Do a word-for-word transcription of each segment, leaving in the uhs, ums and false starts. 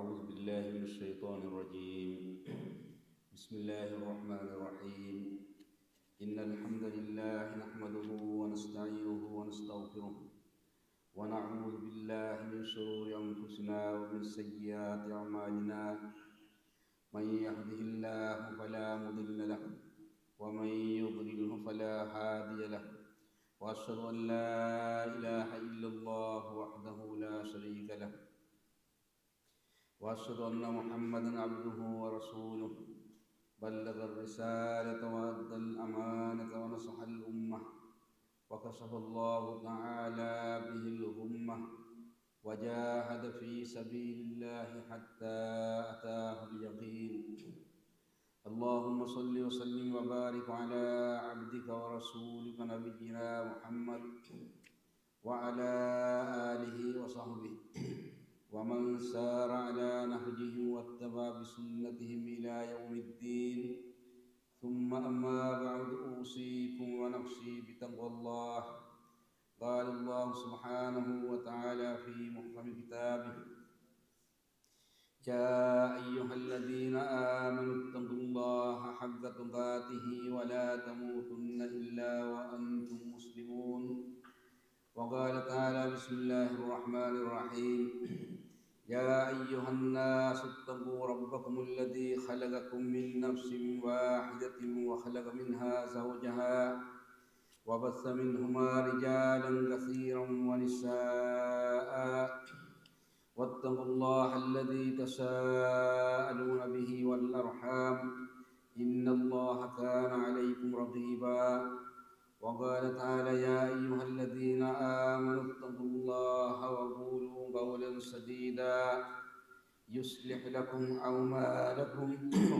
أعوذ بالله من الشيطان الرجيم. بسم الله الرحمن الرحيم. إن الحمد لله نحمده ونستعينه ونستغفره، ونعوذ بالله من شرور أنفسنا ومن سيئات أعمالنا. من يهده الله فلا مضل له، ومن يضلله فلا هادي له، وأشهد أن لا إله إلا الله وحده لا شريك له، وأشهد أن محمدا عبده ورسوله، بلغ الرسالة وأدى الأمانة ونصح الأمة، وكشف الله تعالى به الغمة، وجاهد في سبيل الله حتى أتاه اليقين. اللهم صل وسلم وبارك على عبدك ورسولك نبينا محمد وعلى آله وصحبه ومن سار على نهجهم واتبع بسنتهم إلى يوم الدين. ثم أما بعد، أوصيكم ونفسي بتقوى الله. قال الله سبحانه وتعالى في محكم كتابه: يا أيها الذين آمنوا اتقوا الله حق تقاته ولا تموتن إلا وأنتم مسلمون. وقال تعالى: بسم الله الرحمن الرحيم. يا أيها الناس اتقوا ربكم الذي خلقكم من نفس واحدة وخلق منها زوجها وبث منهما رجالا كثيرا ونساء واتقوا الله الذي تساءلون به والأرحام إن الله كان عليكم رقيبا. وقال تعالى: يا أيها الذين آمنوا اتقوا الله وقولوا قولا سديدا يصلح لكم أعمالكم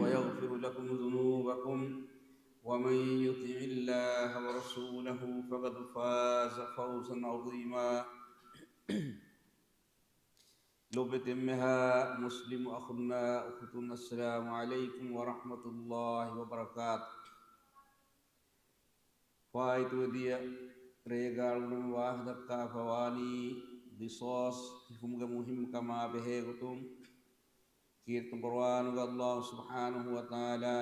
ويغفر لكم ذنوبكم ومن يطع الله ورسوله فقد فاز فوزا عظيما. ލޮބުވެތި އެންމެހާ މުސްލިމު އަޚުންނާ އުޚުތުން، އައްސަލާމު ޢަލައިކުމް ވަރަޙްމަތުﷲި ވަބަރަކާތު. ފާއިތުވެދިޔަ ރޭގާޅުން ވާހަކަދައްކާފަވާނީ ޤިޞާޞް ހިފުމުގެ މުހިއްމުކަމާ ބެހޭގޮތުން. ކީރިތި ޤުރުއާނުގަ ﷲ ސުބްޙާނަހޫ ވަތަޢާލާ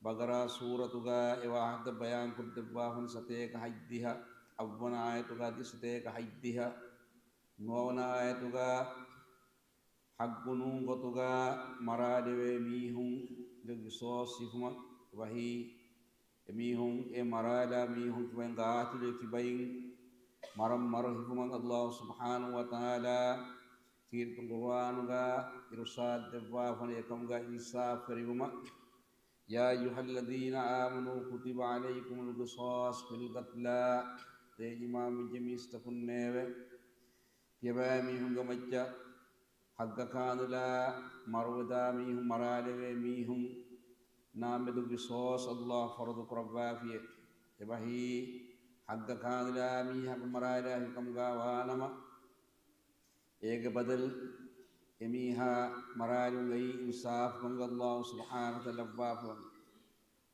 ބަޤަރާ ސޫރަތުގަ އެ ވާހަކަ ބަޔާންކޮށްދެއްވާފަން ސަތޭކަ ހަތްދިހަ، އަށްވަނަ އާޔަތުގަ އަދި ސަތޭކަ ހަތްދިހަ، ނުވަވަނަ އާޔަތުގަ ޙައްޤު ނޫން ގޮތުގަ މަރާލެވޭ މީހުންގެ ޤިޞާޞް ހިފުމަށް ވަޙީ. އެމީހުން އެ މަރާލާ މީހުން ކިބައިން ޤާތިލު ކިބައިން މަރަށް މަރު ހިފުމަށް ﷲ ސުބްޙާނަހޫ ވަތަޢާލާ ކީރިތި ޤުރުއާނުގަ އިރުޝާދު ދެއްވާފަން އެކަމުގަ އިންސާފު ފެށިވުމަށް. يا أيها الذين آمنوا كتب عليكم القصاص في القتلى. އޭ އީމާންވެއްޖެ މީސްތަކުންނޭވެ! ތިޔަބައިމީހުންގެ މައްޗަށް ޙައްޤަކާނުލާ މަރުވެދާ މީހުން، މަރާލެވޭ މީހުންނާ މެދު ޤިޞާޞް ﷲ ފަރުޟު ކުރައްވާފިއޭ. އެބަހީ، ޙައްޤަކާނުލާ މީހަކު މަރާލާފިކަމުގަ ވާނަމަ، އޭގެ ބަދަލު އެމީހާ މަރާލުން އެއީ އިންސާފުކަމުގަ ﷲ ސުބްޙާނަހޫ ވަތަޢާލާ ލައްވާފަވަނީ.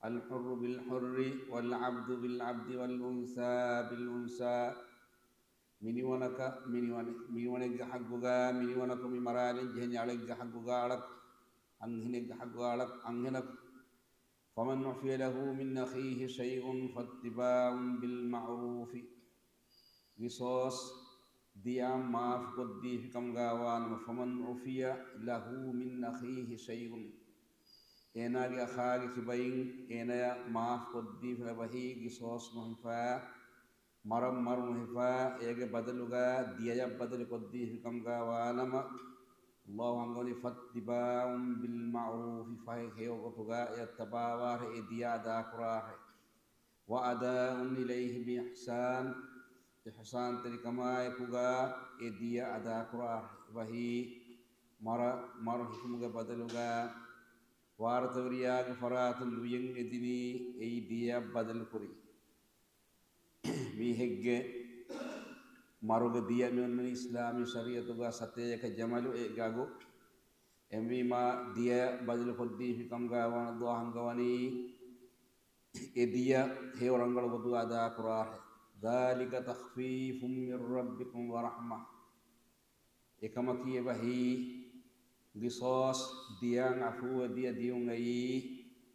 الحر بالحر والعبد بالعبد والأنثى بالأنثى. މިނިވަނަކަށް މިނިވަނެއް، މިނިވަނެއްގެ ޙައްޤުގަ މިނިވަނަކު މި މަރާލަން ޖެހެނީ، އަޅެއްގެ ޙައްޤުގަ އަޅަކު، އަންހެނެއްގެ ޙައްޤުގަ އަޅަކު، އަންހެނަކު. فمن عفي له من أخيه شيء فاتباع بالمعروف. ޤިޞާޞް ދިޔައަށް މާފުކޮށްދީފިކަމުގަ ވާނަމަ، فمن عفي له من أخيه شيء، އޭނާގެ އަޚާގެ ކިބައިން އޭނަޔަށް މާފުކޮށްދީފަ އެބަހީ، ޤިޞާޞް ނުހިފާ، މަރަށް މަރު ނުހިފާ، އޭގެ ބަދަލުގަ ދިޔަޔަށް ބަދަލުކޮށްދީފިކަމުގަ ވާނަމަ، ﷲ އަންގަވަނީ فاتباع بالمعروف، ފަހެ ހެޔޮ ގޮތުގަ އެޔަށް ތަބާވާށޭ، އެ ދިޔަ އަދާކުރާށޭ. وأداء إليه بإحسان، އިޙްސާންތެރިކަމާއެކުގަ އެ ދިޔަ އަދާކުރާށޭ. އެބަހީ، މަރަށް މަރު ހިފުމުގެ ބަދަލުގަ ވާރުތަވެރިޔާގެ ފަރާތުން ލުޔެއް އެދިނީ އެއީ ދިޔަޔަށް ބަދަލުކުރި. މީހެއްގެ މަރުގެ ދިޔަ މި އޮންނަނީ އިސްލާމީ ޝަރީޢަތުގަ ސަތޭކަ ޖަމަލު އެއްގަ އަގު. އެހެންވީމާ، ދިޔަ ބަދަލުކޮށްދީފިކަމުގަ ވާނަ ﷲ އަންގަވަނީ، އެ ދިޔަ ހެޔޮ ރަނގަޅު ގޮތުގަ އަދާކުރާށޭ. ذلك تخفيف من ربكم ورحمة. އެކަމަކީ އެބަހީ، ގިޞާޞް ދިޔައިން ޢަފޫވެ ދިޔަ ދިޔުން އެއީ،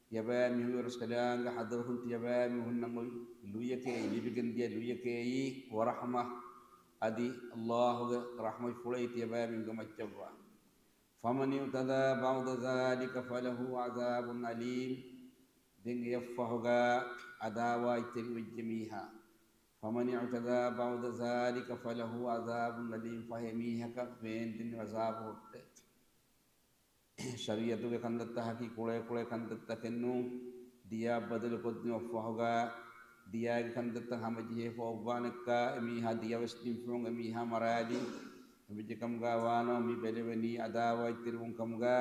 ތިޔަބައިމީހުންގެ ރަސްކަލާނގެ ޙަޟްރަތުން ތިޔަބައިމީހުންނަށް އޮތް ލުޔަކޭ، ލިބިގެން ދިޔަ ލުޔަކޭ އެއީ، ވަރަޙްމަ، އަދި ﷲ ގެ ރަޙްމަތްފުޅެއް ތިޔަބައިމީހުންގެ މައްޗަށްވާ. فمن اعتدى بعد ذلك فله عذاب أليم. ދެން އެއަށްފަހުގަ ޢަދާވާތްތެރިވެއްޖެ މީހާ، فمن اعتدى بعد ذلك فله عذاب أليم، ފަހެ މީހަކަށް ވޭންދެން ޢަޛާބު ހުއްޓޭ. ޝަރީޢަތުގެ ކަންތައްތަކަކީ ކުޅޭ ކުޅޭ ކަންތައްތަކެއް ނޫން. ދިޔާ ބަދަލުކޮށްދިނުމަށްފަހުގަ ދިޔާގެ ކަންތައްތައް ހަމަޖެހިފަ އޮއްވާނެއްކާ، އެމީހާ ދިޔަވެސް ދިންފުޅުން އެމީހާ މަރާލީ. އެމެޖެކަމުގަ ވާނަމަ މި ބެލެވެނީ ޢަދާވާތްތެރިވުން ކަމުގަ،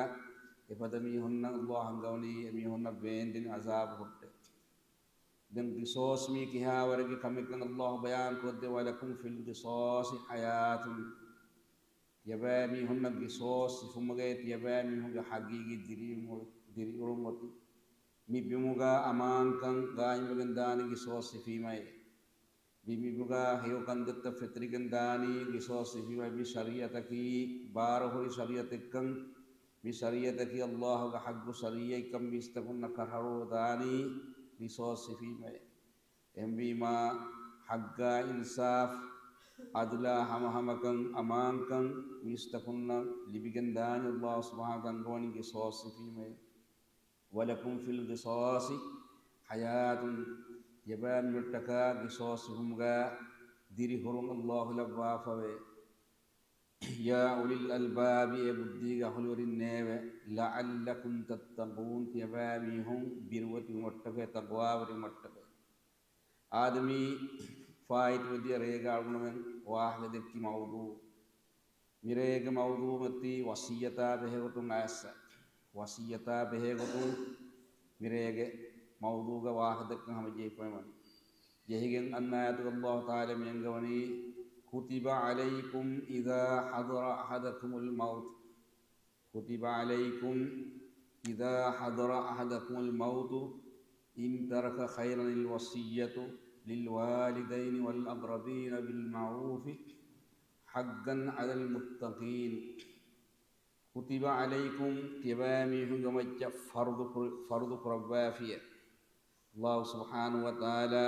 އެފަދަ މީހުންނަށް ﷲ އަންގަވަނީ އެމީހުންނަށް ވޭންދެން ޢަޛާބު ހުއްޓޭ. ދެން ގިޞާޞް މީ ކިހާވަރެއްގެ ކަމެއްކަން ﷲ ބަޔާންކޮށްދޭ، ولكم في القصاص حياة. ތިޔަބައިމީހުންނަށް ގިޞާޞް ހިފުމުގައި ތިޔަބައިމީހުންގެ ޙަޤީޤީ ދިރިއުޅުން، ދިރިއުޅުން އޮތީ. މި ބިމުގަ އަމާންކަން ޤާއިމްވެގެން ދާނީ ގިޞާޞް ހިފީމައޭ. މި ބިމުގަ ހެޔޮ ކަންތައްތައް ފެތުރިގެން ދާނީ ގިޞާޞް ހިފީމައޭ. މި ޝަރީޢަތަކީ ބާރުހުރި ޝަރީޢަތެއްކަން، މި ޝަރީޢަތަކީ ﷲ ގެ ޙައްޤު ޝަރީޢަތްކަން މީސްތަކުންނަށް ކަށަވަރުދާނީ ގިޞާޞް ހިފީމައޭ. އެހެންވީމާ، ޙައްޤާ އިންސާފް، ޢަދުލާ ހަމަހަމަކަން، އަމާންކަން މީސްތަކުންނަށް ލިބިގެން ދާނީ ﷲ ސުބްޙާނަހޫ ވަތަޢާލާ އަންގަވަނީ ގިޞާޞް ހިފީމައޭ. ولكم في القصاص حياة، ތިޔަބައިމީހުންނަށްޓަކާ ގިޞާޞް ހިފުމުގަ ދިރިހުރުން ﷲ ލައްވާފަވޭ. يا أولي الألباب، އޭ ބުއްދީގެ އަހުލުވެރިންނޭވެ! لعلكم تتقون، ތިޔަބައިމީހުން ބިރުވެތިވުމަށްޓަކައި، ތަޤްވާވެރިވުމަށްޓަކައި. އާދެ، މި ފާއިތުވެދިޔަ ރޭގަ އަޅުގަނޑުމެން ވާހަކަދެއްކި މައުޟޫޢު. މިރޭގެ މައުޟޫޢު އޮތީ ވަޞިއްޔަތާ ބެހޭގޮތުން އައިއްސަ. ވަޞިއްޔަތާ ބެހޭގޮތުން މިރޭގެ މައުޟޫޢުގެ ވާހަކަދައްކަން ހަމަޖެހިފައިވަނީ. ޖެހިގެން އަންނަ އާޔަތުގަ ﷲ ތަޢާލާ މިއަންގަވަނީ، كتب عليكم إذا حضر أحدكم الموت. كتب عليكم إذا حضر أحدكم الموت إن ترك خيرا الوصية للوالدين والأقربين بالمعروف حقا على المتقين. كتب عليكم، ތިޔަބައިމީހުންގެ މައްޗަށް ފަރުޟު ކުރ-، ފަރުޟު ކުރައްވާފިޔޭ. ﷲ ސުބްޙާނަހޫ ވަތަޢާލާ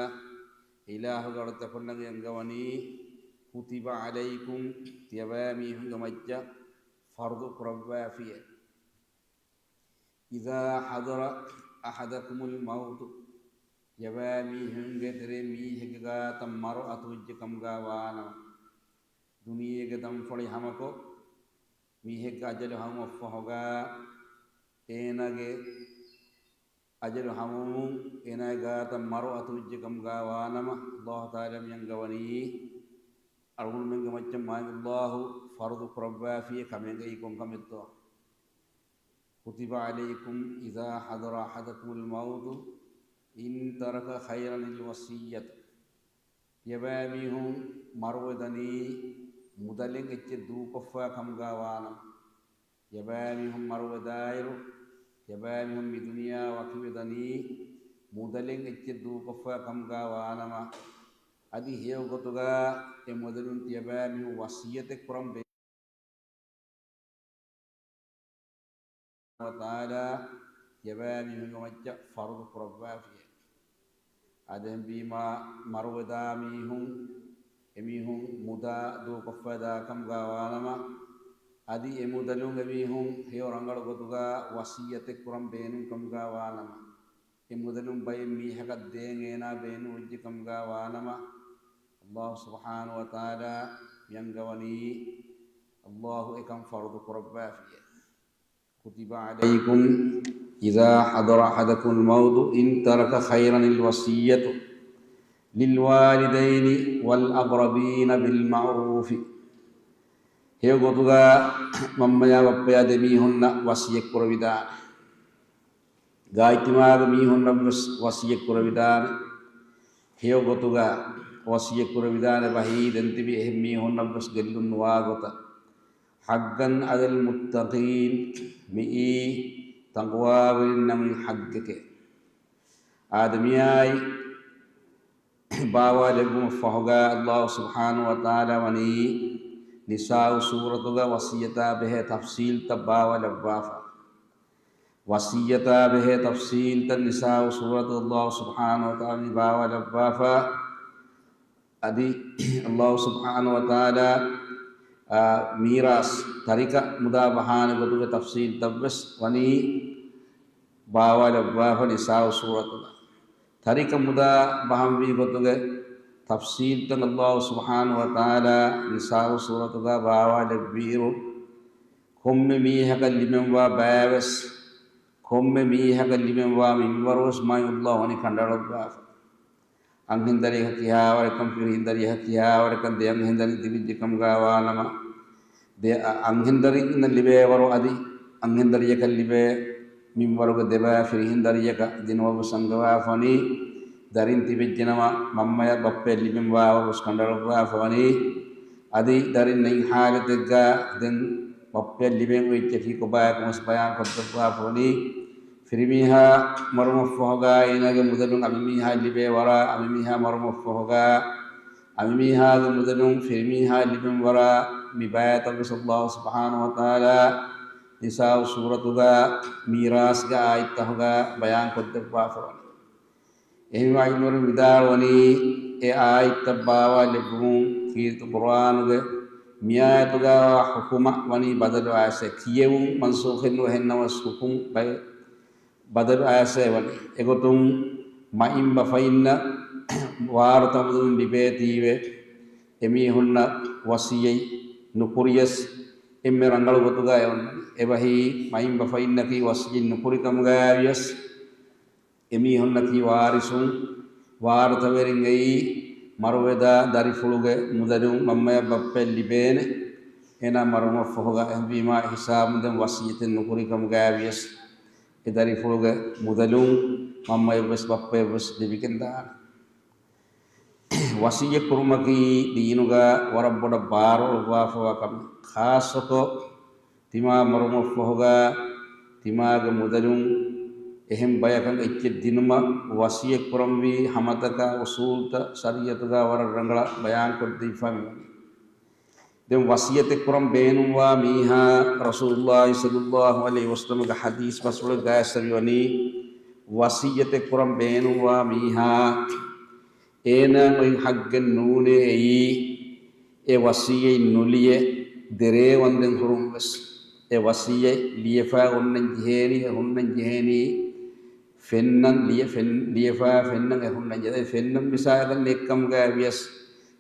އިލާހުގެ އަޅުތަކުންނަށް އަންގަވަނީ، كتب عليكم، ތިޔަބައިމީހުންގެ މައްޗަށް ފަރުޟު ކުރައްވާފިޔޭ. إذا حضر أحدكم الموت، ތިޔަބައިމީހުންގެ ތެރޭ މީހެއްގެ ގާތަށް މަރު އަތުވެއްޖެ ކަމުގަ ވާނަމަ، ދުނިޔޭގެ ދަންފަޅި ހަމަކޮށް، މީހެއްގެ އަޖަލު ހަމަވުމަށްފަހުގަ، އޭނާގެ އަޖަލު ހަމަވުމުން އޭނާގެ ގާތަށް މަރު އަތުވެއްޖެ ކަމުގަ ވާނަމަ، ﷲ ތަޢާލާ މިއަންގަވަނީ، އަޅުގަނޑުމެންގެ މައްޗަށް މާތް ﷲ ފަރުޟު ކުރައްވާފިޔޭ. ކަމެއްގައި ކޮން ކަމެއްތޯ؟ كتب عليكم إذا حضر أحدكم الموت إن ترك خيرا الوصية. ތިޔަބައިމީހުން މަރުވެދަނީ މުދަލެއް އެއްޗެއް ދޫކޮށްފަ ކަމުގަ ވާނަމަ. ތިޔަބައިމީހުން މަރުވެދާއިރު، ތިޔަބައިމީހުން މި ދުނިޔެއާ ވަކިވެދަނީ މުދަލެއް އެއްޗެއް ދޫކޮށްފަ ކަމުގަ ވާނަމަ، އަދި ހެޔޮ ގޮތުގަ އެ މުދަލުން ތިޔަބައިމީހުން ވަޞިއްޔަތެއް ކުރަން ބޭ. ވަތަޢާލާ ތިޔަބައިމީހުންގެ މައްޗަށް ފަރުޟު ކުރައްވާފިޔޭ. އާދެ، އެހެންވީމާ، މަރުވެދާ މީހުން، އެމީހުން މުދާ ދޫކޮށްފަ ދާ ކަމުގަ ވާނަމަ، އަދި އެ މުދަލުން އެމީހުން ހެޔޮ ރަނގަޅު ގޮތުގަ ވަޞިއްޔަތެއް ކުރަން ބޭނުން ކަމުގަ ވާނަމަ، އެ މުދަލުން ބައެއް މީހަކަށް ދޭން އޭނާ ބޭނުންވެއްޖެ ކަމުގަ ވާނަމަ، ﷲ ސުބްޙާނަހޫ ވަތަޢާލާ މިއަންގަވަނީ، ﷲ އެކަން ފަރުޟު ކުރައްވާފިޔޭ. كتب عليكم إذا حضر أحدكم الموت إن ترك خيرا الوصية للوالدين والأقربين بالمعروف. ހެޔޮ ގޮތުގަ މަންމަޔާ ބައްޕަޔާ ދެމީހުންނަށް ވަޞިއްޔަތް ކުރެވިދާނެ. ގާތްތިމާގެ މީހުންނަށް ވެސް ވަޞިއްޔަތް ކުރެވިދާނެ. ހެޔޮ ގޮތުގަ ވަޞިއްޔަތް ކުރެވިދާނެ ބަހީ ދެން ތިބި އެހެން މީހުންނަށް ވެސް ގެއްލުން ނުވާ ގޮތަށް. حقا على المتقين، މިއީ ތަޤްވާވެރިންނަށް ހައްގެކޭ. އާދެ، މިއާއި ބާވާލެއްވުމަށްފަހުގަ ﷲ ސުބްޙާނަހޫ ވަތަޢާލާ ވަނީ ނިސާއު ސޫރަތުގަ ވަޞިއްޔަތާ ބެހޭ ތަފްޞީލްތައް ބާވާލައްވާފަ. ވަޞިއްޔަތާ ބެހޭ ތަފްޞީލްތައް ނިސާއު ސޫރަތު ﷲ ސުބްޙާނަހޫ ވަތަޢާލާ މި ބާވާލައްވާފަ. އަދި ﷲ ސުބްޙާނަހޫ ވަތަޢާލާ، އާ، މީރާސް ތަރިކަ މުދާ ބަހާނެ ގޮތުގެ ތަފްޞީލްތައްވެސް ވަނީ ބާވާލައްވާފަ ނިސާއު ސޫރަތުގަ. ތަރިކަ މުދާ ބަހަންވީ ގޮތުގެ ތަފްޞީލްތައް ﷲ ސުބްޙާނަހޫ ވަތަޢާލާ ނިސާއު ސޫރަތުގަ ބާވާލެއްވިއިރު، ކޮންމެ މީހަކަށް ލިބެންވާ ބައިވެސް، ކޮންމެ މީހަކަށް ލިބެންވާ މިންވަރުވެސް މާތް ﷲ ވަނީ ކަނޑައަޅުއްވާފަ. އަންހެންދަރިއަކަށް ކިހާވަރަކަށް، ފިރިހެންދަރިއަކަށް ކިހާވަރަކަށް ދެ އަންހެންދަރިން ތިބިއްޖެ ކަމުގަ ވާނަމަ، ދެ އަ-، އަންހެންދަރިންނަށް ލިބޭ ވަރު އަދި އަންހެންދަރިއަކަށް ލިބޭ މިންވަރުގެ ދެބައި ފިރިހެންދަރިއަކަށް ދިނުމަށްވެސް އަންގަވާފަ ވަނީ. ދަރިން ތިބެއްޖެނަމަ، މަންމަޔަށް ބައްޕަޔަށް ލިބެންވާ ވަރުވެސް ކަނޑައަޅުއްވާފަ ވަނީ. އަދި ދަރިން ނެތް ހާލަތެއްގަ ދެން ބައްޕަޔަށް ލިބެން އޮތް އެކީ ކޮބާކަން ވެސް ބަޔާން ކޮށްދެއްވާފަ ވަނީ. ފިރިމީހާ މަރުމަށްފަހުގަ އޭނާގެ މުދަލުން އަނބިމީހާ ލިބޭ ވަރަށް، އަނބިމީހާ މަރުމަށްފަހުގަ އަނބިމީހާގެ މުދަލުން ފިރިމީހާ ލިބެން ވަރަށް، މި ބައިތައްވެސް ﷲ ސުބްޙާނަހޫ ވަތަޢާލާ ނިސާއު ސޫރަތުގަ މީރާސްގެ އާޔަތްތަހުގަ ބަޔާން ކޮށްދެއްވާފަ ވަނީ. އެހެންވީމާ ޢިލްމުވެރިން ވިދާޅުވަނީ، އެ އާޔަތްތައް ބާވާލެއްވުމުން ކީރިތި ޤުރުއާނުގެ މިއާޔަތުގަ ހުކުމަށް ވަނީ ބަދަލު އައިސް، ކިޔެވުން މަންސޫޚެއްނު އެހެންނަމަވެސް ހުކުމް ބައެއް ބަދަލު އައިސޭ ވަނީ. އެގޮތުން މައިން ބަފައިންނަށް ވާރުތަ މުދަލުން ލިބޭތީވެ، އެމީހުންނަށް ވަޞިއްޔަތް ނުކުރިޔަސް އެންމެ ރަނގަޅު ގޮތުގަ އެ އޮންނަނީ. އެބަހީ މައިން ބަފައިންނަކީ ވަޞިއްޔަތް ނުކުރި ކަމުގައިވިޔަސް، އެމީހުންނަކީ ވާރިސުން، ވާރުތަވެރިން އެއީ މަރުވެދާ ދަރިފުޅުގެ މުދަލުން މަންމަޔަށް ބައްޕަޔަށް ލިބޭނެ. އޭނާ މަރުމަށްފަހުގަ އެހެންވީމާ ހިސާބުން ދެން ވަޞިއްޔަތެއް ނުކުރި ކަމުގައިވިޔަސް، އެ ދަރިފުޅުގެ މުދަލުން މަންމަޔަށްވެސް ބައްޕަޔަށްވެސް ލިބިގެންދާނެ. ވަޞިއްޔަތް ކުރުމަކީ ދީނުގަ ވަރަށް ބޮޑަށް ބާރު އޮޅުއްވާފަވާ ކަމެއް. ޚާއްޞަކޮށް، ތިމާ މަރުމަށްފަހުގަ ތިމާގެ މުދަލުން އެހެން ބަޔަކަށް އެއްޗެއް ދިނުމަށް ވަޞިއްޔަތް ކުރަންވީ ހަމަތަކާ އުޞޫލުތައް ޝަރީޢަތުގަ ވަރަށް ރަނގަޅަށް ބަޔާންކޮށްދީފަ މިވަނީ. ދެން ވަޞިއްޔަތެއް ކުރަން ބޭނުންވާ މީހާ، ރަސޫލުﷲ ޞައްލަﷲ ޢަލައިހި ވަސައްލަމަގެ ޙަދީޘް ބަސްފުޅެއްގައި އެއްސެވިވަނީ، ވަޞިއްޔަތެއް ކުރަން ބޭނުންވާ މީހާ، އޭނާ އޮތް ޙައްޤެއް ނޫނޭ އެއީ، އެ ވަޞިއްޔަތް ނުލިޔެ ދެރޭވަންދެން ހުރުން ވެސް. އެ ވަޞިއްޔަތް ލިޔެފަ އޮންނަން ޖެހޭނީ، އެ ހުންނަން ޖެހޭނީ، ފެންނަން ލިޔެ-، ފެން-، ލިޔެފަ ފެންނަން އެ ހުންނަން ޖެހޭ. ފެންނަން މިސާލަކަށް ނެތްކަމުގައި ވިޔަސް،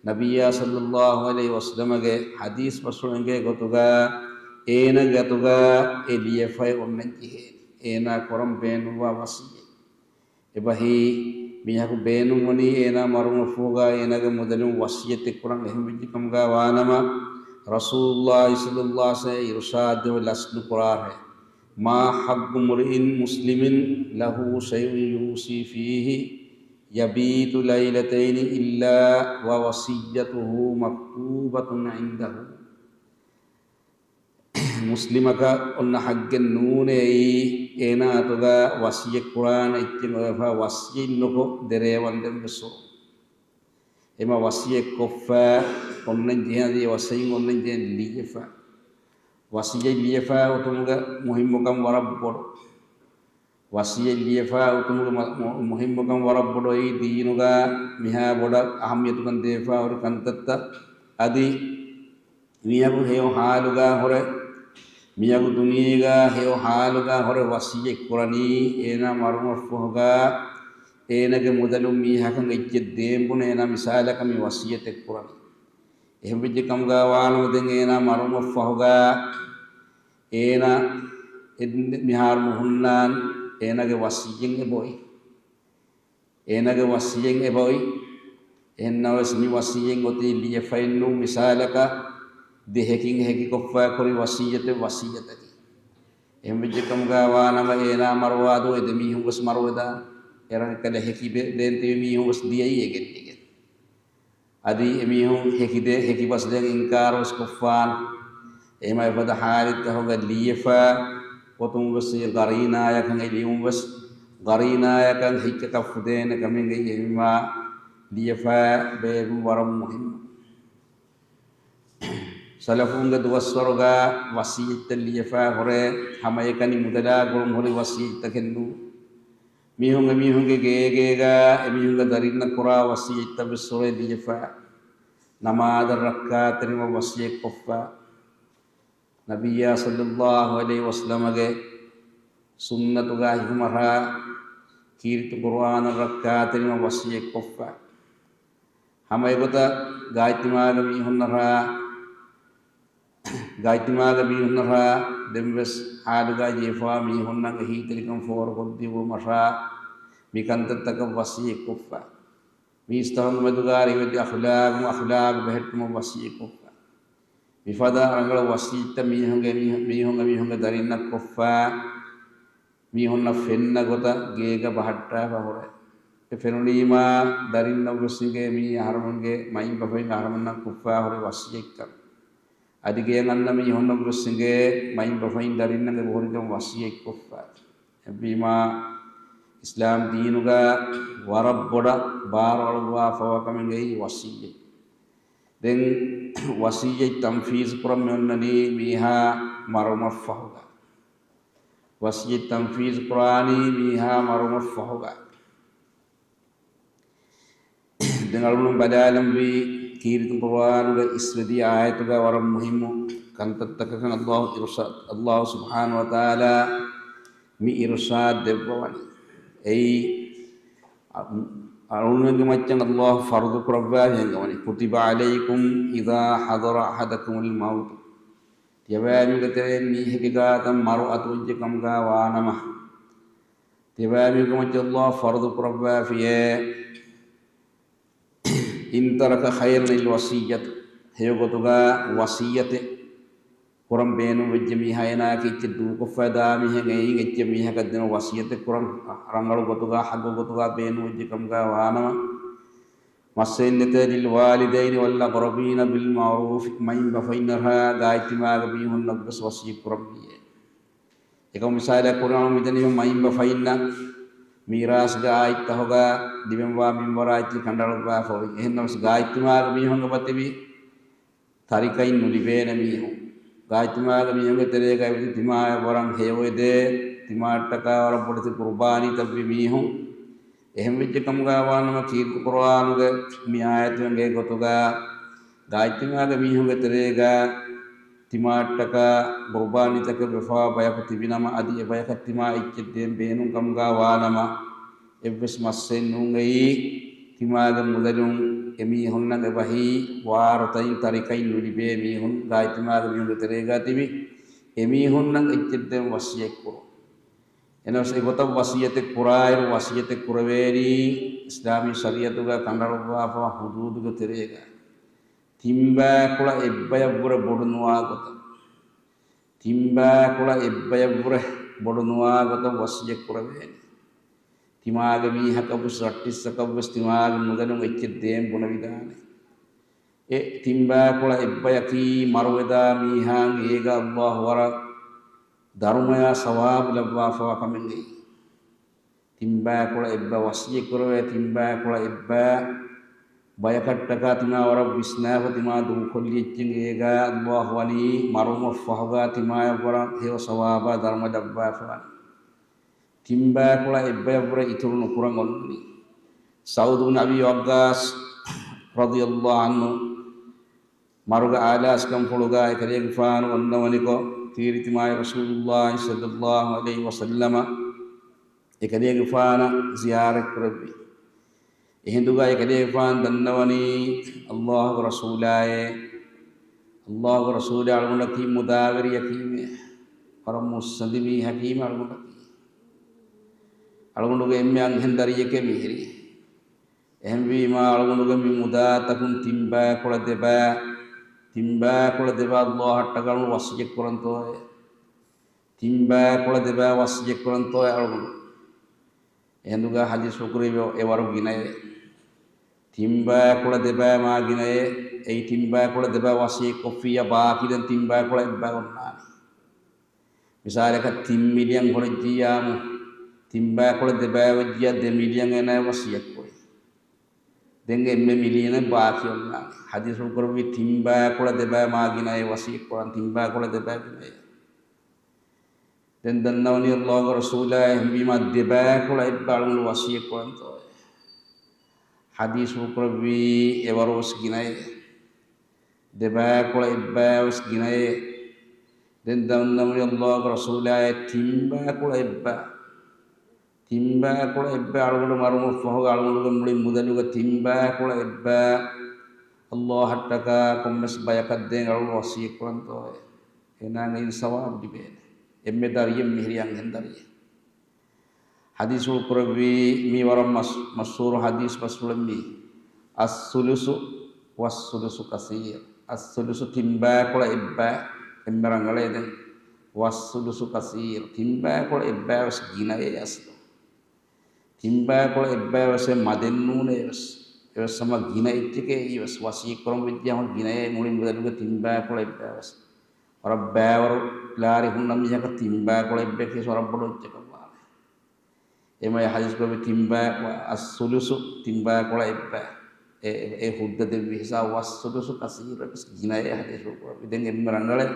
ނަބިއްޔާ ޞައްލަﷲ ޢަލައިހި ވަސައްލަމަގެ ޙަދީޘް ބަސްފުޅު އެނގޭ ގޮތުގަ، އޭނާގެ އަތުގަ އެ ލިޔެފައި އޮންނަން ޖެހޭނީ. އޭނާ ކުރަން ބޭނުންވާ ވަޞިއްޔަތް. އެބަހީ، މީހަކު ބޭނުންވަނީ އޭނާ މަރުމަށްފަހުގަ އޭނާގެ މުދަލުން ވަޞިއްޔަތެއް ކުރަން. އެހެން ވެއްޖެ ކަމުގަ ވާނަމަ، ރަސޫލުﷲ ޞައްލަﷲ ޢަލައިހި ވަސައްލަމަ އިރުޝާދު ލަސް ނުކުރާށޭ. ما حق امرئ مسلم له شيء يوصي فيه يبيت ليلتين إلا ووصيته مكتوبة عنده. މުސްލިމަކަށް އޮންނަ ޙައްޤެއް ނޫނޭ އެއީ، އޭނާ އަތުގަ ވަޞިއްޔަތް ކުރާނެ އެއްޗެއް އޮވެފަ ވަޞިއްޔަތް ނުކޮށް ދެރޭވަންދެން ވެސް. އެމަ ވަޞިއްޔަތް ކޮށްފަ އޮންނަން ޖެހޭ، ވަޞިއްޔަތް އޮންނަން ޖެހޭ ލިޔެފަ. ވަޞިއްޔަތް ލިޔެފަ އޮތުމުގެ މުހިއްމުކަން ވަރަށް ބޮޑު. ވަޞިއްޔަތް ލިޔެފަ އޮތުމުގެ މަ-، މު-، މުހިއްމުކަން ވަރަށް ބޮޑު. އެއީ ދީނުގަ މިހާ ބޮޑަށް އަހައްމިޔަތުކަން ދޭފަ ހުރި ކަންތައްތައް. އަދި މީހަކު ހެޔޮ ޙާލުގަ ހުރެ، މީހަކު ދުނިޔޭގަ ހެޔޮ ޙާލުގަ ހުރެ ވަޞިއްޔަތް ކުރަނީ، އޭނާ މަރުމަށްފަހުގަ އޭނާގެ މުދަލުން މީހަކަށް އެއްޗެއް ދޭން ބުނެ އޭނާ މިސާލަކަށް މި ވަޞިއްޔަތެއް ކުރަނީ. އެހެން ވެއްޖެ ކަމުގަ ވާނަމަ ދެން އޭނާ މަރުމަށްފަހުގަ އޭނާ އެ-، މިހާރު ނުހުންނާން އޭނާގެ ވަޞިއްޔަތް އެބައޮތް. އޭނާގެ ވަޞިއްޔަތް އެބައޮތް. އެހެންނަމަވެސް މި ވަޞިއްޔަތް އޮތީ ލިޔެފައެއްނޫން. މިސާލަކަށް ދެހެކިން ހެކިކޮށްފަ ކުރި ވަޞިއްޔަތެއް ވަޞިއްޔަތަކީ. އެހެން ވެއްޖެ ކަމުގަ ވާނަމަ އޭނާ މަރުވާ ދުވަހު އެ ދެމީހުން ވެސް މަރުވެދާނެ. އެ ރަނގަޅަށް ހެކި ބެ-، ދޭން ތިބި މީހުން ވެސް ދިޔައީ އެ ގެއްލިގެން. އަދި އެމީހުން ހެކިދޭ-، ހެކި ބަސްދޭން އިންކާރު ވެސް ކޮށްފާނެ. އެހެމަ އެފަދަ ޙާލަތްތަކުގަ ލިޔެފަ އޮތުން ވެސް އެ ގަރީނާޔަކަށް އެ ލިޔުން ވެސް ގަރީނާޔަކަށް ހިއްކަކަށް ފުދޭނެ ކަމެއްގައި އެހެމަ ލިޔެފަ ބޭއްވުން ވަރަށް މުހިންމު. ސަލަފުންގެ ދުވަސްވަރުގަ ވަސިއްޔަތްތައް ލިޔެފަ ހުރެ، ހަމައެކަނި މުދަލާ ގުޅުން ހުރި ވަސިއްޔަތްތަކެއް ނޫން. މީހުން އެމީހުންގެ ގޭގޭގަ އެމީހުންގެ ދަރިންނަށް ކުރާ ވަސިއްޔަތްތައް ވެސް ހުރެ ލިޔެފަ، ނަމާދަށް ރައްކާތެރިވަން ވަސިއްޔަތް ކޮށްފަ، ނަބިއްޔާ ޞައްލައްލާހު ޢަލައިހި ވަސައްލަމަގެ ސުންނަތުގަ ހިފުމަށާ، ކީރިތި ޤުރުއާނަށް ރައްކާތެރިވަން ވަސިއްޔަތް ކޮށްފަ. ހަމަ އެގޮތަށް ގާތްތިމާގެ މީހުންނަށާ، ގާތްތިމާގެ މީހުންނަށާ، ދެންވެސް ހާލުގަ ޖެހިފާ މީހުންނަށް އެހީތެރިކަން ފޯރުކޮށްދިއުމަށާ، މި ކަންތައްތަކަށް ވަސިއްޔަތް ކޮށްފަ. މީސްތަކުންގެ މެދުގަ ރިވެތި އަޚްލާގު، އަޚްލާގު ބެހެއްޓުމަށް ވަސިއްޔަތް ކޮށްފަ. މިފަދަ ރަނގަޅު ވަސިއްޔަތްތައް މީހުންގެ، މީހު-، މީހުން އެމީހުންގެ ދަރިންނަށް ކޮށްފަ، މީހުންނަށް ފެންނަ ގޮތަށް ގޭގަ ބަހައްޓާފަ ހުރެ. އެ ފެނުނީމާ ދަރިންނަށް ވެސް އިނގޭ މީ އަހަރުމެންގެ މައިންބަފައިން އަހަރުމެންނަށް ކޮށްފަ ހުރި ވަސިއްޔަތްކަން. އަދި ގޭން އަންނަ މީހުންނަށް ވެސް އިނގޭ މައިންބަފައިން ދަރިންނަށް އެބަހުރިކަން ވަސިއްޔަތް ކޮށްފަ. އެހެންވީމާ، އިސްލާމް ދީނުގަ ވަރަށް ބޮޑަށް ބާރުއަޅުއްވާފަވާ ކަމެއް އެއީ ވަސިއްޔަތް. ދެން ވަސިއްޔަތް ތަންފީޒު ކުރަން މި އޮންނަނީ މީހާ މަރުމަށްފަހުގަ. ވަސިއްޔަތް ތަންފީޒު ކުރާނީ މީހާ މަރުމަށްފަހުގަ. ދެން އަޅުގަނޑު ބަލާލަންވީ ކީރިތި ޤުރުއާނުގެ އިސްވެދިޔަ އާޔަތުގަ ވަރަށް މުހިއްމު ކަންތައްތަކަކަށް އައްލާހު އިރުޝާ-، އައްލާހު ސުބްޙާނަހު ވަތަޢާލާ މި އިރުޝާދު ދެއްވަވަނީ. އެއީ، އަ-، އަޅުގަނޑުގެ މައްޗަށް އައްލާހު ފަރުޟު ކުރައްވާފަ ހިނގަވަނީ، كتب عليكم إذا حضر أحدكم الموت. ތިޔަބައިމީހުންގެ ތެރެއިން މީހެއްގެ ގާތަށް މަރު އަތުވެއްޖެ ކަމުގަ ވާނަމަ، ތިޔަބައިމީހުންގެ މައްޗަށް އައްލާހު ފަރުޟު ކުރައްވާފިޔޭ، إن ترك خيرا الوصية، ހެޔޮ ގޮތުގަ ވަޞިއްޔަތެއް ކުރަން ބޭނުންވެއްޖެ މީހާ، އޭނާއަކީ އެއްޗެއް ދޫކޮށްފަ ދާ މީހެއް، އެއިން އެއްޗެއް މީހަކަށް ދެން ވަޞިއްޔަތެއް ކުރަން ރަނގަޅު ގޮތުގަ، ޙައްޤު ގޮތުގަ ބޭނުންވެއްޖެ ކަމުގަ ވާނަމަ، މައްސައެއް ނެތޭ، للوالدين والأقربين بالمعروف، މައިންބަފައިންނަށާ ގާތްތިމާގެ މީހުންނަށްވެސް ވަޞިއްޔަތް ކުރަންވީއޭ. އެކަމު މިސާލަކަށް ކުރާނަމަ މިދެންނެވި މައިންބަފައިންނަށް މީރާސްގެ އާއްތަހުގަ ލިބެންވާ މިންވަރާ އެއްޗެއް ކަނޑައަޅުއްވާފަ އޮތް. އެހެންނަމަވެސް ގާތްތިމާގެ މީހުން އެބަތިބި ތަރިކައިން ނުލިބޭނެ މީހުން. ގާތްތިމާގެ މީހުންގެ ތެރޭގައި ވެދި ތިމާޔަށް ވަރަށް ހެޔޮއެދޭ، ތިމާއަށްޓަކާ ވަރަށް ބޮޑެތި ޤުރުބާނީތައްވި މީހުން. އެހެންވެއްޖެ ކަމުގަ ވާނަމަ ކީރިތި ޤުރުއާނުގެ މި އާޔަތު އެނގޭ ގޮތުގަ ގާތްތިމާގެ މީހުންގެ ތެރޭގަ ތިމާއަށްޓަކާ ޤުރުބާނީތަކެއް ވެފަވާ ބަޔަކު ތިބިނަމަ، އަދި އެބަޔަކަށް ތިމާ އެއްޗެއް ދޭން ބޭނުން ކަމުގަ ވާނަމަ، އެއްވެސް މައްސައެއް ނޫން އެއީ، ތިމާގެ މުދަލުން އެމީހުންނަށް އެބަހީ ވާރުތައިން ތަރިކައިން ނުލިބޭ މީހުން، ގާތްތިމާގެ މީހުންގެ ތެރޭގަ ތިބި އެމީހުންނަށް އެއްޗެއް ދޭން ވަޞިއްޔަތް ކުރުން. އެނަމަވެސް އެގޮތަށް ވަޞިއްޔަތެއް ކުރާއިރު، ވަޞިއްޔަތެއް ކުރެވޭނީ އިސްލާމީ ޝަރީޢަތުގަ ކަނޑައަޅުއްވާފަ ޙުދޫދުގެ ތެރޭގަ. ތިންބައިކުޅަ އެއްބަޔަށްވުރެ ބޮޑު ނުވާ ގޮތަށް. ތިންބައިކުޅަ އެއްބަޔަށްވުރެ ބޮޑު ނުވާ ގޮތަށް ވަޞިއްޔަތް ކުރެވޭނެ. ތިމާގެ މީހަކަށްވެސް ރައްޓިއްސަކަށްވެސް ތިމާގެ މުދަލުން އެއްޗެއް ދޭން ބުނެވިދާނެ. އެ ތިންބައިކުޅަ އެއްބަޔަކީ މަރުވެދާ މީހާގެ އޭގަ އައްލާހު ވަރަށް ދަރުމަޔާ ސަވާބު ލައްވާފަވާ ކަމެއް އެއީ. ތިންބައިކުޅަ އެއްބަ ވަޞިއްޔަތް ކުރެވޭ، ތިންބައިކުޅަ އެއްބަ ބަޔަކަށްޓަކާ ތިމާ ވަރަށް ވިސްނާފަ ތިމާ ދޫކޮށްލި އެއްޗެއް އޭގާ އައްލާހު ވަނީ މަރުވުމަށްފަހުގާ ތިމާޔަށްވަރަށް ހެޔޮ ސަވާބާ ދަރުމަ ލައްވާފަވާނެ. ތިންބައިކުޅަ އެއްބަޔަށްވުރެ އިތުރު ނުކުރަން އޮންނަނީ. ސަޢުދު ބިން އަބީ ވައްޤާޞް ރަޟިޔައްލާހު ޢަންހު މަރުގެ އާލާސްކަންފުޅުގާ އެކަލޭގެފާނު އޮންނަވަނިކޮށް، ކީރިތި މާތް ރަސޫލުއްލާހި ޞައްލައްލާހު ޢަލައިހި ވަސައްލަމަ އެކަލޭގެފާނަށް ޒިޔާރަތްކުރެއްވި. އެހިނދުގާ އެކަލޭގެފާނު ދަންނަވަނީ، އައްލާހުގެ ރަސޫލާއޭ، އައްލާހުގެ ރަސޫލާ އަޅުގަނޑަކީ މުދާވެރިޔަކީމޭ، ވަރަށް މުއްސަނދި މީހަކީމޭ އަޅުގަނޑަކީ. އަޅުގަނޑުގެ އެންމެ އަންހެން ދަރިޔެކޭ މިހިރީ. އެހެންވީމާ، އަޅުގަނޑުގެ މި މުދާތަކުން ތިންބައިކުޅަ ދެބަ، ތިންބައިކުޅަ ދެބަ އައްލާހަށްޓަކާ އަޅުގަނޑު ވަޞިއްޔަތް ކުރަންތޯއޭ؟ ތިންބައިކުޅަ ދެބަ ވަޞިއްޔަތް ކުރަންތޯއޭ އަޅުގަނޑު؟ އެހިނދުގާ ޙަދީޘް ފުކުރީ އެވަރު ގިނައޭ. ތިންބައިކުޅަ ދެބަ މާ ގިނައޭ. އެއީ ތިންބައިކުޅަ ދެބަ ވަޞިއްޔަތް ކޮށްފިއްޔާ ބާކީ ދެން ތިންބައިކުޅަ އެއްބަ އޮންނާނެ. މިސާލަކަށް ތިން މިލިއަން ހުރެއްޖިއްޔާމު، ތިންބައިކުޅަ ދެބަ ވެއްޖިއްޔާ ދެ މިލިއަން އޭނާ ވަޞިއްޔަތް ކުރީ. ދެން އެންމެ މިލިއަނެއް ބާކީ އޮންނާނެ. ޙަދީޘްފުޅު ކުރެއްވި ތިން ބަޔާ ކުޅަ ދެ ބަޔަށް މާ ގިނައޭ ވަޞިއްޔަތް ކުރަން، ތިން ބަޔާ ކުޅަ ދެ ބަޔަށް ގިނައޭ. ދެން ދަންނަވަނީ ﷲ ގެ ރަސޫލާ އެހެންވީމާ ދެ ބަޔާ ކުޅަ އެއްބަ އަޅުގަނޑު ވަޞިއްޔަތް ކުރަންތޯއޭ. ޙަދީޘްފުޅު ކުރެއްވީ އެ ވަރު ވެސް ގިނައޭ. ދެ ބަޔާ ކުޅަ އެއް ބަޔާ ވެސް ގިނައޭ. ދެން ދަންނަވަނީ ﷲ ގެ ރަސޫލާއޭ ތިން ބަޔާ ކުޅަ އެއްބަ. ތިން ބަޔާ ކުޅަ އެއްބަ އަޅުގަނޑު މަރުމަށްފަހުގަ އަޅުގަނޑުގެ މުޅި މުދަލުގެ ތިން ބަޔާ ކުޅަ އެއްބަ ﷲ އަށްޓަކާ ކޮންމެސް ބަޔަކަށް ދޭން އަޅުގަނޑު ވަޞިއްޔަތް ކުރަންތޯއޭ. އޭނާގެ އިން ސަވާބު ލިބޭނެ. އެންމެ ދަރިއެއް މިހިރީ އަންހެން ދަރިއެއް. ޙަދީޘްފުޅު ކުރެއްވީ މީ ވަރަށް މަޝް-، މަޝްހޫރު ޙަދީޘް ބަސްފުޅެއް މީ. الثلث والثلث كثير. الثلث ތިން ބަޔާ ކުޅަ އެއްބަ އެންމެ ރަނގަޅޭ ދެން. والثلث كثير. ތިން ބަޔާ ކުޅަ އެއްބަ ވެސް ގިނައޭ އަސްލު. ތިން ބަޔާ ކުޅަ އެއްބަ ވެސް އެ މަދެއް ނޫނޭ ވެސް. އެވެސް ހަމަ ގިނަ އެއްޗެކޭ އެއީ ވެސް. ވަޞިއްޔަތް ކުރަން ވެއްޖެ ހަމަ ގިނައޭ މުޅި މުދަލުގެ ތިން ބަޔާ ކުޅަ އެއްބަ ވެސް. ވަރަށް ބައިވަރު ލާރި ހުންނަ މީހަކަށް ތިން ބަޔާ ކުޅަ އެއްބަޔަކީ ވަރަށް ބޮޑު އެއްޗަކަށް ވާނެ. އެމަ އެ ޙަދީޘް ކުރެއްވި ތިން ބަޔާ، الثلث ތިން ބަޔާ ކުޅަ އެއްބަ. އެ، އެ، އެ ހުއްދަ ދެއްވި ހިސާބު، والثلث كثير ވެސް ގިނައޭ ޙަދީޘް ކުރެއްވި. ދެން އެންމެ ރަނގަޅެއް